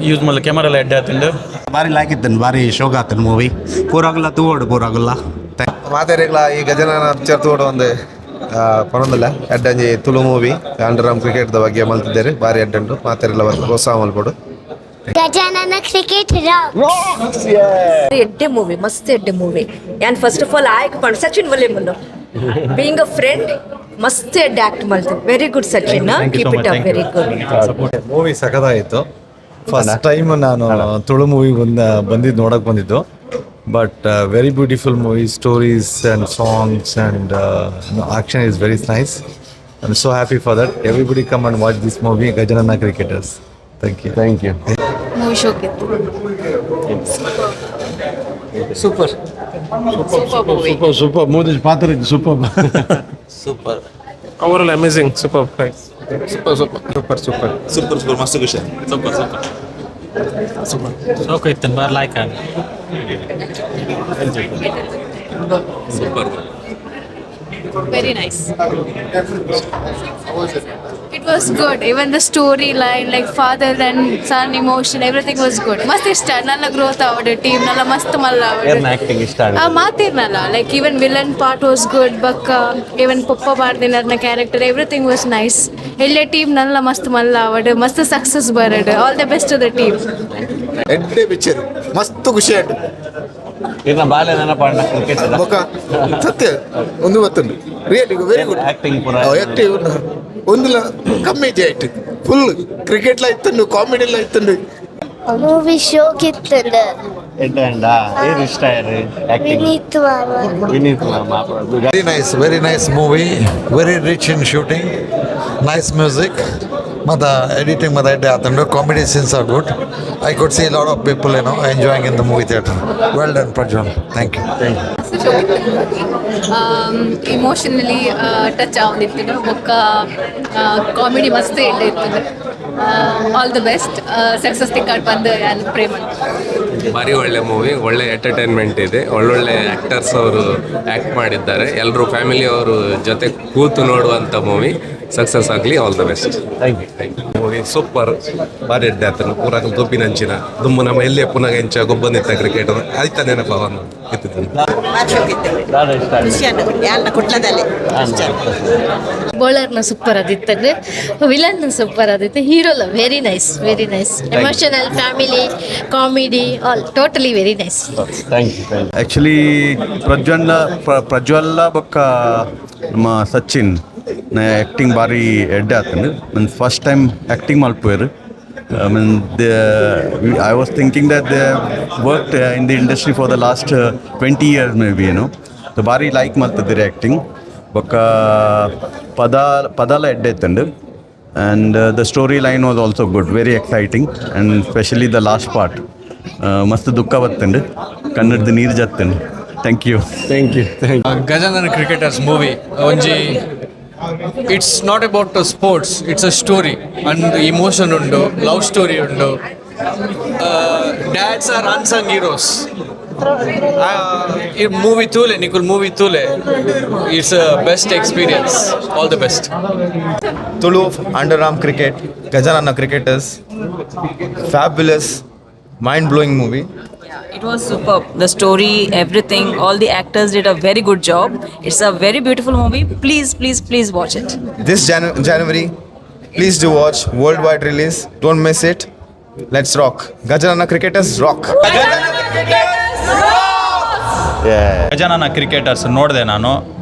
Speaker 16: ಯೂಸ್ ಮಲ್ಲ, ಕೆಮರಾ ಎಡ್ಡೆ ಆತಂಡು.
Speaker 17: ಬಾರಿ ಲಾಯ್ಕ್ ಇತ್ತನ್, ಬಾರಿ ಶೋಕ ಆತನ್ ಮೂವಿ. ಪೂರಾಗಲ್ಲ ತೂವೋಡು ಪೂರಾಗಲ್ಲ.
Speaker 26: ಮಾತೆರೆಗ್ಲ ಈ ಗಜಾನನ ಪಿಕ್ಚರ್ ತೂವೊಡು ಒಂದು ಪನೊಂದುಲ್ಲ. ಎಡ್ಡಂಜಿ Tulu movie, under cricket the ಬಗ್ಗೆ ಮಲ್ತಿದ್ದಾರೆ. ಬಾರಿ ಎಡ್ಡುಂಡು. ಮಾತೆರೆಗ್ಲ ಪ್ರೋತ್ಸಾಹ ಮಲ್ಪೊಡು.
Speaker 7: ಗಜಾನನ ಕ್ರಿಕೆಟ್.
Speaker 19: ಎಡ್ಡೆ ಮೂವಿ, ಮಸ್ತ್ ಎಡ್ಡೆ ಮೂವಿ. ಯಾನ್ ಫಸ್ಟ್ ಆಫ್ ಆಲ್ ಆಯ್ಕೆ ಪಂಡ ಸಚಿನ್ ಒಲ್ಲೆ ಮುಲ್ಲು ಬೀಯಿಂಗ್ ಅ ಫ್ರೆಂಡ್ ಮಸ್ತ್ ಎಡ್ಡೆ ಆಕ್ಟ್ ಮಲ್ತು. Very good Sachin, keep it up, very good.
Speaker 28: Movie ಸಖತ್ತಾಗಿತ್ತು. ಫಸ್ಟ್ ಟೈಮ್ ನಾನು ತುಳು ಮೂವಿ ಬಂದ ಬಂದಿದ್ದು ನೋಡಕ್ಕೆ ಬಂದಿದ್ದು. But very beautiful movie, stories and songs and action is very nice. I am so happy for that. Everybody come and watch this movie, Gajanana Cricketers. Thank you.
Speaker 12: Thank you.
Speaker 7: Movie ಶೋಕಿತ್ತು.
Speaker 13: Super.
Speaker 12: Super, super. Modi ಪಾತ್ರ super.
Speaker 2: Super.
Speaker 25: Overall amazing, super.
Speaker 2: Super, super, super, super, super, super. ಮಸ್ತ್ ಖುಷಿ.
Speaker 6: Super, super, super. ಶೋಕ ಇತ್ತು, ಬಾರಿ like.
Speaker 2: Super.
Speaker 8: Very nice. It was good. Even the storyline, like father and son emotion, everything was good. ಮಸ್ತ್ ಇಷ್ಟ. ನನ್ನ growth ಆವಡ್, team ನಲ್ಲ ಮಸ್ತ್ ಮಲ್ಲ.
Speaker 12: ಏರ್ನ ಆಕ್ಟಿಂಗ್ ಇಷ್ಟ?
Speaker 8: ಮಾತಿರ್ನಲ್ಲ, like even villain part was good. ಬಕ್ಕ ಈವನ್ ಪೊಪ್ಪ ಬಾರ್ದಿನರ್ನ ಕ್ಯಾರೆಕ್ಟರ್, ಎವ್ರಿಥಿಂಗ್ ವಾಸ್ ನೈಸ್. ಎಲ್ಲೇ ಟೀಮ್ ನಲ್ಲ ಮಸ್ತ್ ಮಲ್ಲ ಆವಡ್, ಮಸ್ತ್ ಸಕ್ಸಸ್ ಬರಡ್. All the best to the team.
Speaker 26: ಎಡ್ಡೆ ಪಿಕ್ಚರ್, ಮಸ್ತ್ ಖುಷಿ ಆಯ್ತು.
Speaker 12: ಇರ್ನ ಬಾಲ್ಯ ನೆನಪಾಂಡ ಕ್ರಿಕೆಟ್.
Speaker 26: ಬೊಕ ಸತ್ಯ ಒಂದು ಗೊತ್ತುಂಟು, ರಿಯಲಿ ವೆರಿ ಗುಡ್.
Speaker 12: ಆಕ್ಟಿಂಗ್ ಪೂರ.
Speaker 26: ಆಕ್ಟಿವ್ ಒಂದುಲ ಕಮ್ಮಿ ಆಯ್ತು. ಫುಲ್ ಕ್ರಿಕೆಟ್ ಲ ಇತ್ತುಂಡು, ಕಾಮಿಡಿ ಲ ಇತ್ತುಂಡು.
Speaker 7: ಮೂವಿ ಶೋಕಿತ್ತಂಡ.
Speaker 12: ಎಡ್ಡೆ ಅಂಡ. ಏನ್ ಇಷ್ಟ ಇರಿ ಆಕ್ಟಿಂಗ್?
Speaker 7: ವಿನೀತ್ ಮಾಮ.
Speaker 12: ವಿನೀತ್ ಮಾಮ.
Speaker 21: Very nice, very nice movie. Very rich in shooting. Nice music. ಮತ್ತು ಎಡಿಟಿಂಗ್ ಮತ್ತು ಎಡ್ಡೆ ಆತಂಡು. Comedy scenes are good. I could see lot of people enjoying in the movie theatre. Well done, Prajwal. Thank you.
Speaker 12: Thank you.
Speaker 8: Emotionally touch ಆವೊಂದಿತ್ತು. ಬೊಕ್ಕ comedy ಮಸ್ತ್ ಎಡ್ಡೆ ಇತ್ತು. ಆಲ್ the best, success ತಿಕ್ಕಾಡ್ ಬಂದು ಯಾನ್ pray ಮಾಡ್ತೀನಿ.
Speaker 27: ಭಾರಿ ಒಳ್ಳೆ ಮೂವಿ, ಒಳ್ಳೆ ಎಂಟರ್ಟೈನ್ಮೆಂಟ್ ಇದೆ. ಒಳ್ಳೊಳ್ಳೆ ಆ್ಯಕ್ಟರ್ಸ್ ಅವರು ಆ್ಯಕ್ಟ್ ಮಾಡಿದ್ದಾರೆ. ಎಲ್ಲರೂ ಫ್ಯಾಮಿಲಿ ಅವರು ಜೊತೆ ಕೂತು ನೋಡುವಂಥ ಮೂವಿ. ಸಕ್ಸಸ್ ಆಗಲಿ, all the best.
Speaker 12: Thank you.
Speaker 27: Thank you.
Speaker 29: Movie super, ಬಾರಿ ಎಡ್ಡೆ ಆತನು. ಪೂರ ಗೊಬ್ಬಿನಂಚಿನ ದುಮ್ಮು ನಮ್ಮ ಎಲ್ಲಿ ಪುನಃ ಎಂಚ ಗೊಬ್ಬಂದಿತ್ತ ಕ್ರಿಕೆಟ್ ಆಯ್ತ ನೆನಪವನ್ನು ಇತ್ತಿತ್ತು.
Speaker 12: ದಾದ ಇಷ್ಟ?
Speaker 20: ಖುಷಿ ಆಂಡ್ ಯಾಲ್ನ ಕುಟ್ಲದಲ್ಲಿ.
Speaker 7: ಬೌಲರ್ನ ಸೂಪರ್ ಆದಿತ್ತಂದ್ರೆ, ವಿಲನ್ ಸೂಪರ್ ಆದಿತ್ತು. ಹೀರೋಲ very nice, very nice. Emotional, family, comedy, all totally very nice.
Speaker 12: Thank you, thank you.
Speaker 30: Actually ಪ್ರಜ್ವಲ್ಲ ಪ್ರಜ್ವಲ್ಲ ಬೊಕ್ಕ ನಮ್ಮ ಸಚಿನ್ ಆ್ಯಕ್ಟಿಂಗ್ ಬಾರಿ ಎಡ್ಡೆ ಆತಂಡು. ಮೀನ್ ಫಸ್ಟ್ ಟೈಮ್ ಆ್ಯಕ್ಟಿಂಗ್ ಮಲ್ಪುವೆರ್. I mean, I was thinking that they worked in the industry for the last 20 years maybe. So ಬಾರಿ like ಮಲ್ತಿದ್ದೀರಿ acting. ಬೊಕ್ಕ ಪದ ಪದಲ ಎಡ್ಡೆ ಇತ್ತಂಡು. And the story line was also good, very exciting, and specially the last part ಮಸ್ತ್ ದುಃಖ ಬತ್ತಂಡು, ಕನ್ನಡದ ನೀರು ಜತ್ತಂಡು. Thank you.
Speaker 12: Thank you, thank you.
Speaker 3: Gajanana cricketers movie ಒಂಜಿ it's not about sports, it's a story and emotion ಉಂಡು, love story ಉಂಡು. Dads are unsung heroes. ಈ movie ತೂಲೆ, ನಿಕುಲ್ movie ತೂಲೆ. It's a best experience. All the best.
Speaker 26: Tulu under arm cricket, Gajanana Cricketers, fabulous, mind blowing movie.
Speaker 1: It was superb. The story, everything, all the actors did a very good job. It's a very beautiful movie. Please, please, please watch it.
Speaker 26: This January, please do watch worldwide release. Don't miss it. Let's rock. Gajanana Cricketers rock.
Speaker 16: Gajanana Cricketers ನೋಡಿದೆ ನಾನು.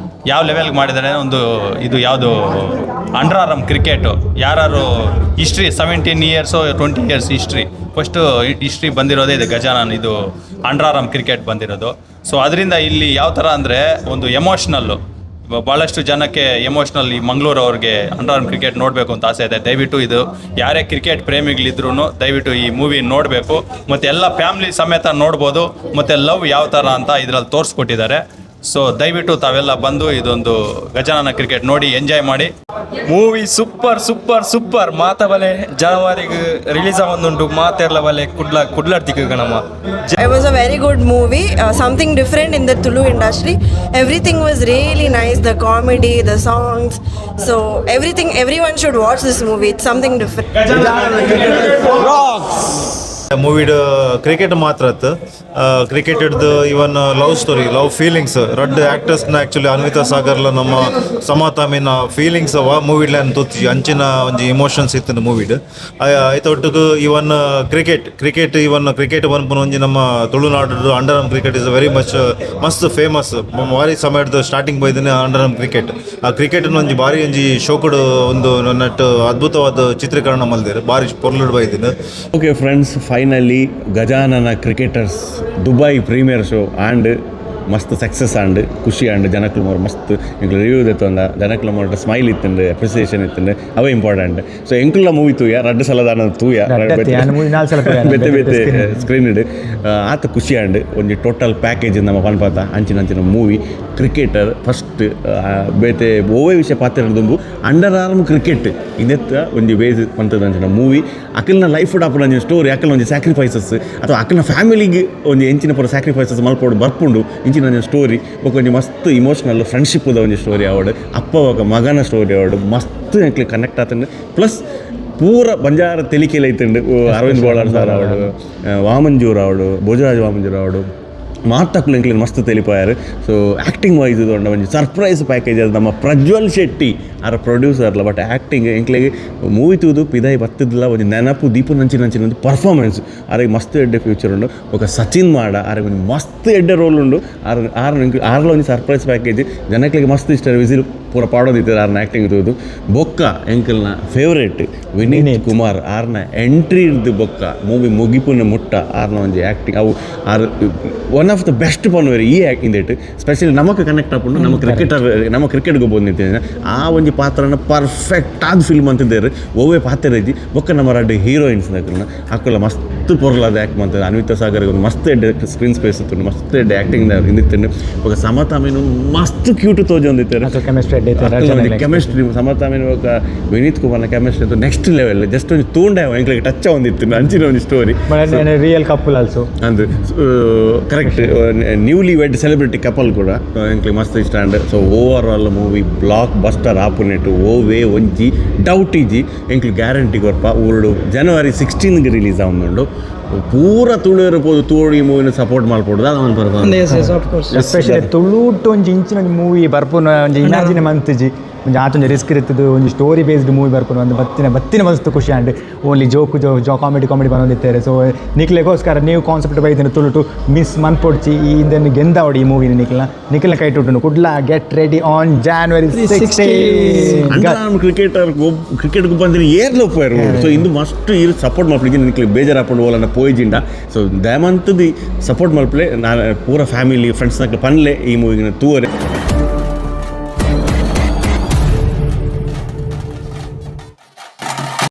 Speaker 16: ಯಾವ ಲೆವೆಲ್ಗೆ ಮಾಡಿದ್ದಾರೆ ಒಂದು ಇದು ಯಾವುದು under arm cricket. ಯಾರು history 17 years, 20 years history, first history ಬಂದಿರೋದೇ ಇದು ಗಜಾನನ್, ಇದು under arm cricket ಬಂದಿರೋದು. ಸೊ ಅದರಿಂದ ಇಲ್ಲಿ ಯಾವ ಥರ ಅಂದರೆ ಒಂದು ಎಮೋಷ್ನಲ್ಲು, ಭಾಳಷ್ಟು ಜನಕ್ಕೆ ಎಮೋಷ್ನಲ್. ಈ ಮಂಗಳೂರು ಅವ್ರಿಗೆ under arm cricket ನೋಡಬೇಕು ಅಂತ ಆಸೆ ಇದೆ. ದಯವಿಟ್ಟು ಇದು ಯಾರೇ ಕ್ರಿಕೆಟ್ ಪ್ರೇಮಿಗಳಿದ್ರು ದಯವಿಟ್ಟು ಈ ಮೂವಿ ನೋಡಬೇಕು. ಮತ್ತು ಎಲ್ಲ ಫ್ಯಾಮ್ಲಿ ಸಮೇತ ನೋಡ್ಬೋದು. ಮತ್ತು ಲವ್ ಯಾವ ಥರ ಅಂತ ಇದರಲ್ಲಿ ತೋರಿಸ್ಕೊಟ್ಟಿದ್ದಾರೆ. ಸೊ ದಯವಿಟ್ಟು ತಾವೆಲ್ಲ ಬಂದು ಇದೊಂದು ಗಜಾನನ ಕ್ರಿಕೆಟ್ ನೋಡಿ ಎಂಜಾಯ್ ಮಾಡಿ.
Speaker 4: Movie super, super, super. ಮಾತ ಬಲೆ ಜನವರಿಗೆ ರಿಲೀಸ್ ಆವೊಂದುಂಟು. ಮಾತೆರ್ಲ ಬಲೆ Kudla ಕುಡ್ಲಾಡ್ತಿಕ್ಕ ಗಣಮ.
Speaker 20: It was a very good movie, something different in the Tulu industry. Everything was really nice, the comedy, the songs. So, everything, everyone should watch this movie. It's something different.
Speaker 28: ಮೂವಿಡ್ cricket ಮಾತ್ರ ಅತ್, cricket ಹಿಡ್ದು even love story, love feelings, ರಡ್ಡ್ ಆ್ಯಕ್ಟರ್ಸ್ನ actually Anvita ಸಾಗರ್ಲ ನಮ್ಮ ಸಮತಾಮಿನ feelings ಅವ ಮೂವಿಡ್ಲ ತೋಚಿ ಅಂಚಿನ ಒಂಜಿ emotions ಇತ್ತು ಮೂವಿಡ್. ಐತ ಒಟ್ಟುಗು even cricket cricket even cricket ಪನ್ಪುನ ಒಂಜಿ ನಮ್ಮ Tulunadu under arm cricket is very much ಮಸ್ತ್ ಫೇಮಸ್. ಭಾರಿ ಸಮಯದ ಸ್ಟಾರ್ಟಿಂಗ್ ಬೈದನೆ under arm cricket. ಆ ಕ್ರಿಕೆಟ್ ಒಂಜಿ ಭಾರಿ ಒಂಜಿ ಶೋಕುಡು ಒಂದು ನಟ್ ಅದ್ಭುತವಾದ ಚಿತ್ರೀಕರಣ ಮಲ್ದಿರು, ಭಾರಿ ಪೊರ್ಲುಡ್ ಬೈದಿನ.
Speaker 12: Okay friends, finally Gajanana Cricketers Dubai premiere show and ಮಸ್ತ್ ಸಕ್ಸಸ್ ಆಂಡ್, ಖುಷಿ ಆಂಡ್. ಜನಕ್ಲು ಮೋರ್ ಮಸ್ತ್ ಎಂಕ್ಲು ರಿವ್ಯೂ ದೆತ್ತೊಂದ. ಜನಕ್ಲು ಮೋರ್ ಸ್ಮೈಲ್ ಇತ್ತುಂಡು, ಅಪ್ರಿಸಿಯೇಷನ್ ಇತ್ತುಂಡು, ಅವೇ ಇಂಪಾರ್ಟೆಂಟ್. ಸೊ ಎಂಕುಲ ಮೂವಿ ತೂಯ, ರಡ್ಡು ಸಲದಾನ ತೂಯ.
Speaker 5: ರಡ್ಡತ್ತಿ, ಯಾನ್ ಮೂವಿ ನಾಲ್ ಸಲ ತೂಯ.
Speaker 12: ಬೇತೆ ಬೇತೆ
Speaker 5: screen.
Speaker 12: Screen ಇಡ್ ಆತ ಖುಷಿ ಆಂಡ್. ಒಂಜಿ ಟೋಟಲ್ ಪ್ಯಾಕೇಜ್ ನಮ್ಮ ಪನ್ಪತ ಅಂಚಿನ ಅಂಚಿನ movie. Cricketer first, ಬೇತೆ ಓವೇ ವಿಷಯ ಪಾತ್ರ ದುಂಬು under arm cricket ಇಂದೆತ್ತ ಒಂಜಿ ಬೇಸ್ ಪಂತದ ಅಂಚಿನ ಮೂವಿ. ಅಕಲ್ನ ಲೈಫ್ ಆಪುನ ಅಂಚಿನ ಸ್ಟೋರಿ, ಅಕಲ್ನ ಒಂಜಿ ಸ್ಯಾಕ್ರಿಫೈಸಸ್ ಅಥವಾ ಅಕಲ್ನ ಫ್ಯಾಮಿಲಿಗೆ ಒಂಜಿ ಎಂಚಿನ ಪೂರ ಸ್ಯಾಕ್ರಿಫೈಸಸ್ ಮಲ್ಪೋಡು ಬರ್ಪುಂಡು, ಇಂಚಿನ ಒಂಜಿ ಸ್ಟೋರಿ. ಬೊಕ ಒಂಜಿ ಮಸ್ತ್ ಇಮೋಷನಲ್ ಫ್ರೆಂಡ್ಶಿಪ್ದ ಒಂಜಿ ಸ್ಟೋರಿ ಆವಡ್, ಅಪ್ಪ ಬೊಕ ಮಗನ ಸ್ಟೋರಿ ಆವಡ್, ಮಸ್ತ್ ಎಂಕ್ಲೆ ಕನೆಕ್ಟ್ ಆತಂಡು. ಪ್ಲಸ್ ಪೂರ ಬಂಜಾರ ತೆಲಿಕೆಲ ಐತುಂಡು. ಅರವಿಂದ್ ಬೋಳಾರ್ ಸರ್ ಆವಡು, ವಾಮಂಜೂರ್ ಆವಡು, ಭೋಜರಾಜ್ ವಾಮಂಜೂರ್ ಆವಡು, ಮಾತಕ್ಕಲು ಎಂಕ್ಲೆನ್ ಮಸ್ತ್ ತೆಲಿಪಾಯರು. So acting wise ಉಂಡ ಒಂಜಿ ಸರ್ಪ್ರೈಸ್ ಪ್ಯಾಕೇಜ್ ಅದು. ನಮ್ಮ ಪ್ರಜ್ವಲ್ ಶೆಟ್ಟಿ ಆರ ಪ್ರೊಡ್ಯೂಸರ್ಲ, ಬಟ್ ಆ್ಯಕ್ಟಿಂಗ್ ಎಂಕ್ಲೆಗ್ ಮೂವಿ ತೂದು ಪಿದಾಯಿ ಬತ್ತಿದ್ಲ ಒಂಜಿ ನೆನಪು ದೀಪು ನಂಚಿನ ಅಂಚಿನ ಒಂದು ಪರ್ಫಾರ್ಮೆನ್ಸ್. ಆರಿಗೆ ಮಸ್ತ್ ಎಡ್ಡೆ ಫ್ಯೂಚರ್ ಉಂಡು. ಬೊಕ ಸಚಿನ್ ಮಾಡ, ಆರಿಗೆ ಒಂಜಿ ಮಸ್ತ್ ಎಡ್ಡೆ ರೋಲ್ ಉಂಡು. ಆರ್ ಆರ್ ಆರ್ಲ ಒಂಜಿ ಸರ್ಪ್ರೈಸ್ ಪ್ಯಾಕೇಜ್. ಜನಕ್ಲೆಗ್ ಮಸ್ತ್ ಇಷ್ಟ, ವಿಸಿಲ್ ಪೂರ ಪಾಡೋದಿತ್ತೆರ್ ಆರ್ನ ಆ್ಯಕ್ಟಿಂಗ್ ತೂದು. ಬೊಕ್ಕ ಎಂಕಲ್ನ ಫೇವ್ರೇಟ್ ವಿನೀತ್ ಕುಮಾರ್, ಆರ್ನ ಎಂಟ್ರಿ ಇರ್ದು ಬೊಕ್ಕ ಮೂವಿ ಮುಗಿಪುನ ಮುಟ್ಟ ಆರ್ನ ಒಂಜಿ ಆ್ಯಕ್ಟಿಂಗ್ ಅವು are one of the best ಪನ್ನುವೆರ್ ಈ ಇಂದೆಟ್. ಸ್ಪೆಷಲಿ ನಮಕ್ ಕನೆಕ್ಟ್ ಆಪುಂಡು. ನಮ್ಮ ಕ್ರಿಕೆಟರ್, ನಮ್ಮ ಕ್ರಿಕೆಟ್ಗೆ ಬಂದಿದ್ದೇನೆ. ಆ ಒಂಜಿ ಪಾತ್ರನ ಪರ್ಫೆಕ್ಟ್ ಆದ ಫಿಲ್ಮ್ ಅಂತಿದ್ದಾರೆ. ಒವ್ವೆ ಪಾತ್ರ ಇಜ್ಜಿ. ಬೊಕ್ಕ ನಮ್ಮ ರಡ್ಡ್ ಹೀರೋಯಿನ್ಸ್ ನಕಲ್ನ ಅಕ್ಕಲ ಮಸ್ತ್ ಪೊರ್ಲಾದ ಆ್ಯಕ್ಟ್ ಮಾಡ್ತಾರೆ. ಅನ್ವಿತಾ ಸಾಗರ್ ಒಂದು ಮಸ್ತ್ ಎಡ್ಡೆ ಸ್ಕ್ರೀನ್ ಸ್ಪೇಸ್ ಇತ್ತು, ಮಸ್ತ್ ಎಡ್ಡೆ ಆ್ಯಕ್ಟಿಂಗ್ ಹಿಂದಿತ್ತು. ಬೊಕ್ಕ ಸಮತಾಮಿನು ಮಸ್ತ್ ಕ್ಯೂಟ್ ತೋಜೊಂದಿತ್ತಾರೆ.
Speaker 5: ಕೆಮಿಸ್ಟ್ರಿ.
Speaker 12: ಕೆಮಿಸ್ಟ್ರಿ, ಸಮತಾಮಿನ ಬೊಕ್ಕ ವಿನೀತ್ ಕುಮಾರ್ನ ಕೆಮಿಸ್ಟ್ರಿ ಅಂತೂ next level. Just ಒಂಜಿ ತೂಂಡ ಎಂಕ್ಲೆಗ್ ಟಚ್ ಆವೊಂದಿತ್ತು, ಅಂಚಿನ ಒಂಜಿ story.
Speaker 5: Real couple also.
Speaker 12: ಅಂದ್, correct, newly wed celebrity couple ಕೂಡ ಎಂಕ್ಲೆ ಮಸ್ತ್ ಇಷ್ಟ. And so over all movie blockbuster ಆಪುನೆಟ್ ಓವೇ ಒಂಜಿ ಡೌಟ್ ಇಜ್ಜಿ. ಎಂಕ್ಲು ಗ್ಯಾರಂಟಿ ಕೊರ್ಪ. ಊರುಡು ಜನವರಿ 16ಗೆ ರಿಲೀಸ್ ಆವೊಂದುಂಡು. ಪೂರ ತುಳುವೆರ್ ಪೋದು ತೂವೊಡು, ಈ ಮೂವಿನ ಸಪೋರ್ಟ್ ಮಲ್ಪೊಡು. ದಾದ ಮನ್ಪರ?
Speaker 5: Yes, of course. Especially ತುಳುಟು ಒಂಜಿ ಇಂಚಿನ ಒಂಜಿ ಮೂವಿ ಬರ್ಪುನ ಒಂಜಿ ಇಮ್ಯಾಜಿನ್ ಮಂತಿಜಿ. ಒಂಜಿ ಆತೊಂಜಿ ರಿಸ್ಕ್ ಇರ್ತದೆ ಒಂಜಿ story based movie ಬರ್ಪುನ. ಒಂದು ಬತ್ತಿನ ಬತ್ತಿನ ಮಸ್ತ್ ಖುಷಿ and only joke ಜೋ ಜೋ ಕಾಮಿಡಿ ಕಾಮಿಡಿ ಬಂದಿತ್ತಾರೆ. ಸೊ ನಿಕ್ಲೆಗೋಸ್ಕರ ನೀವು ಕಾನ್ಸೆಪ್ಟ್ ಬೈದಿನ ತುಳುಟು ಮಿಸ್ ಮನ್ಪೊಡ್ಚಿ. ಈ ಇಂದನ್ನು ಗೆಂದಾವಡಿ ಈ ಮೂವಿನ. ನಿಕ್ಲ ನಿಕ್ಲ ಕೈ ಟುಟುನು. Kudla, get ready on January 16.
Speaker 12: Under cricketer cricket ಬಂದಿನ ಏರ್ಲ ಪೋಯರ್. ಸೊ ಇಂದು ಮಸ್ತ್ ಇರು ಸಪೋರ್ಟ್ ಮಲ್ಪಲಿಕ್ಕೆ ನಿಕ್ಲೆ ಬೇಜಾರಾಪುಂಡು ಓಲನ ಪೋಯ್ಜಿಂಡ. ಸೊ ದಯಮಂತದಿ ಸಪೋರ್ಟ್ ಮಲ್ಪಲೆ. ನಾನು ಪೂರ ಫ್ಯಾಮಿಲಿ ಫ್ರೆಂಡ್ಸ್ ನಕ್ಲೆ ಪನ್ಲೆ, ಈ ಮೂವಿನ ತೂವರೆ.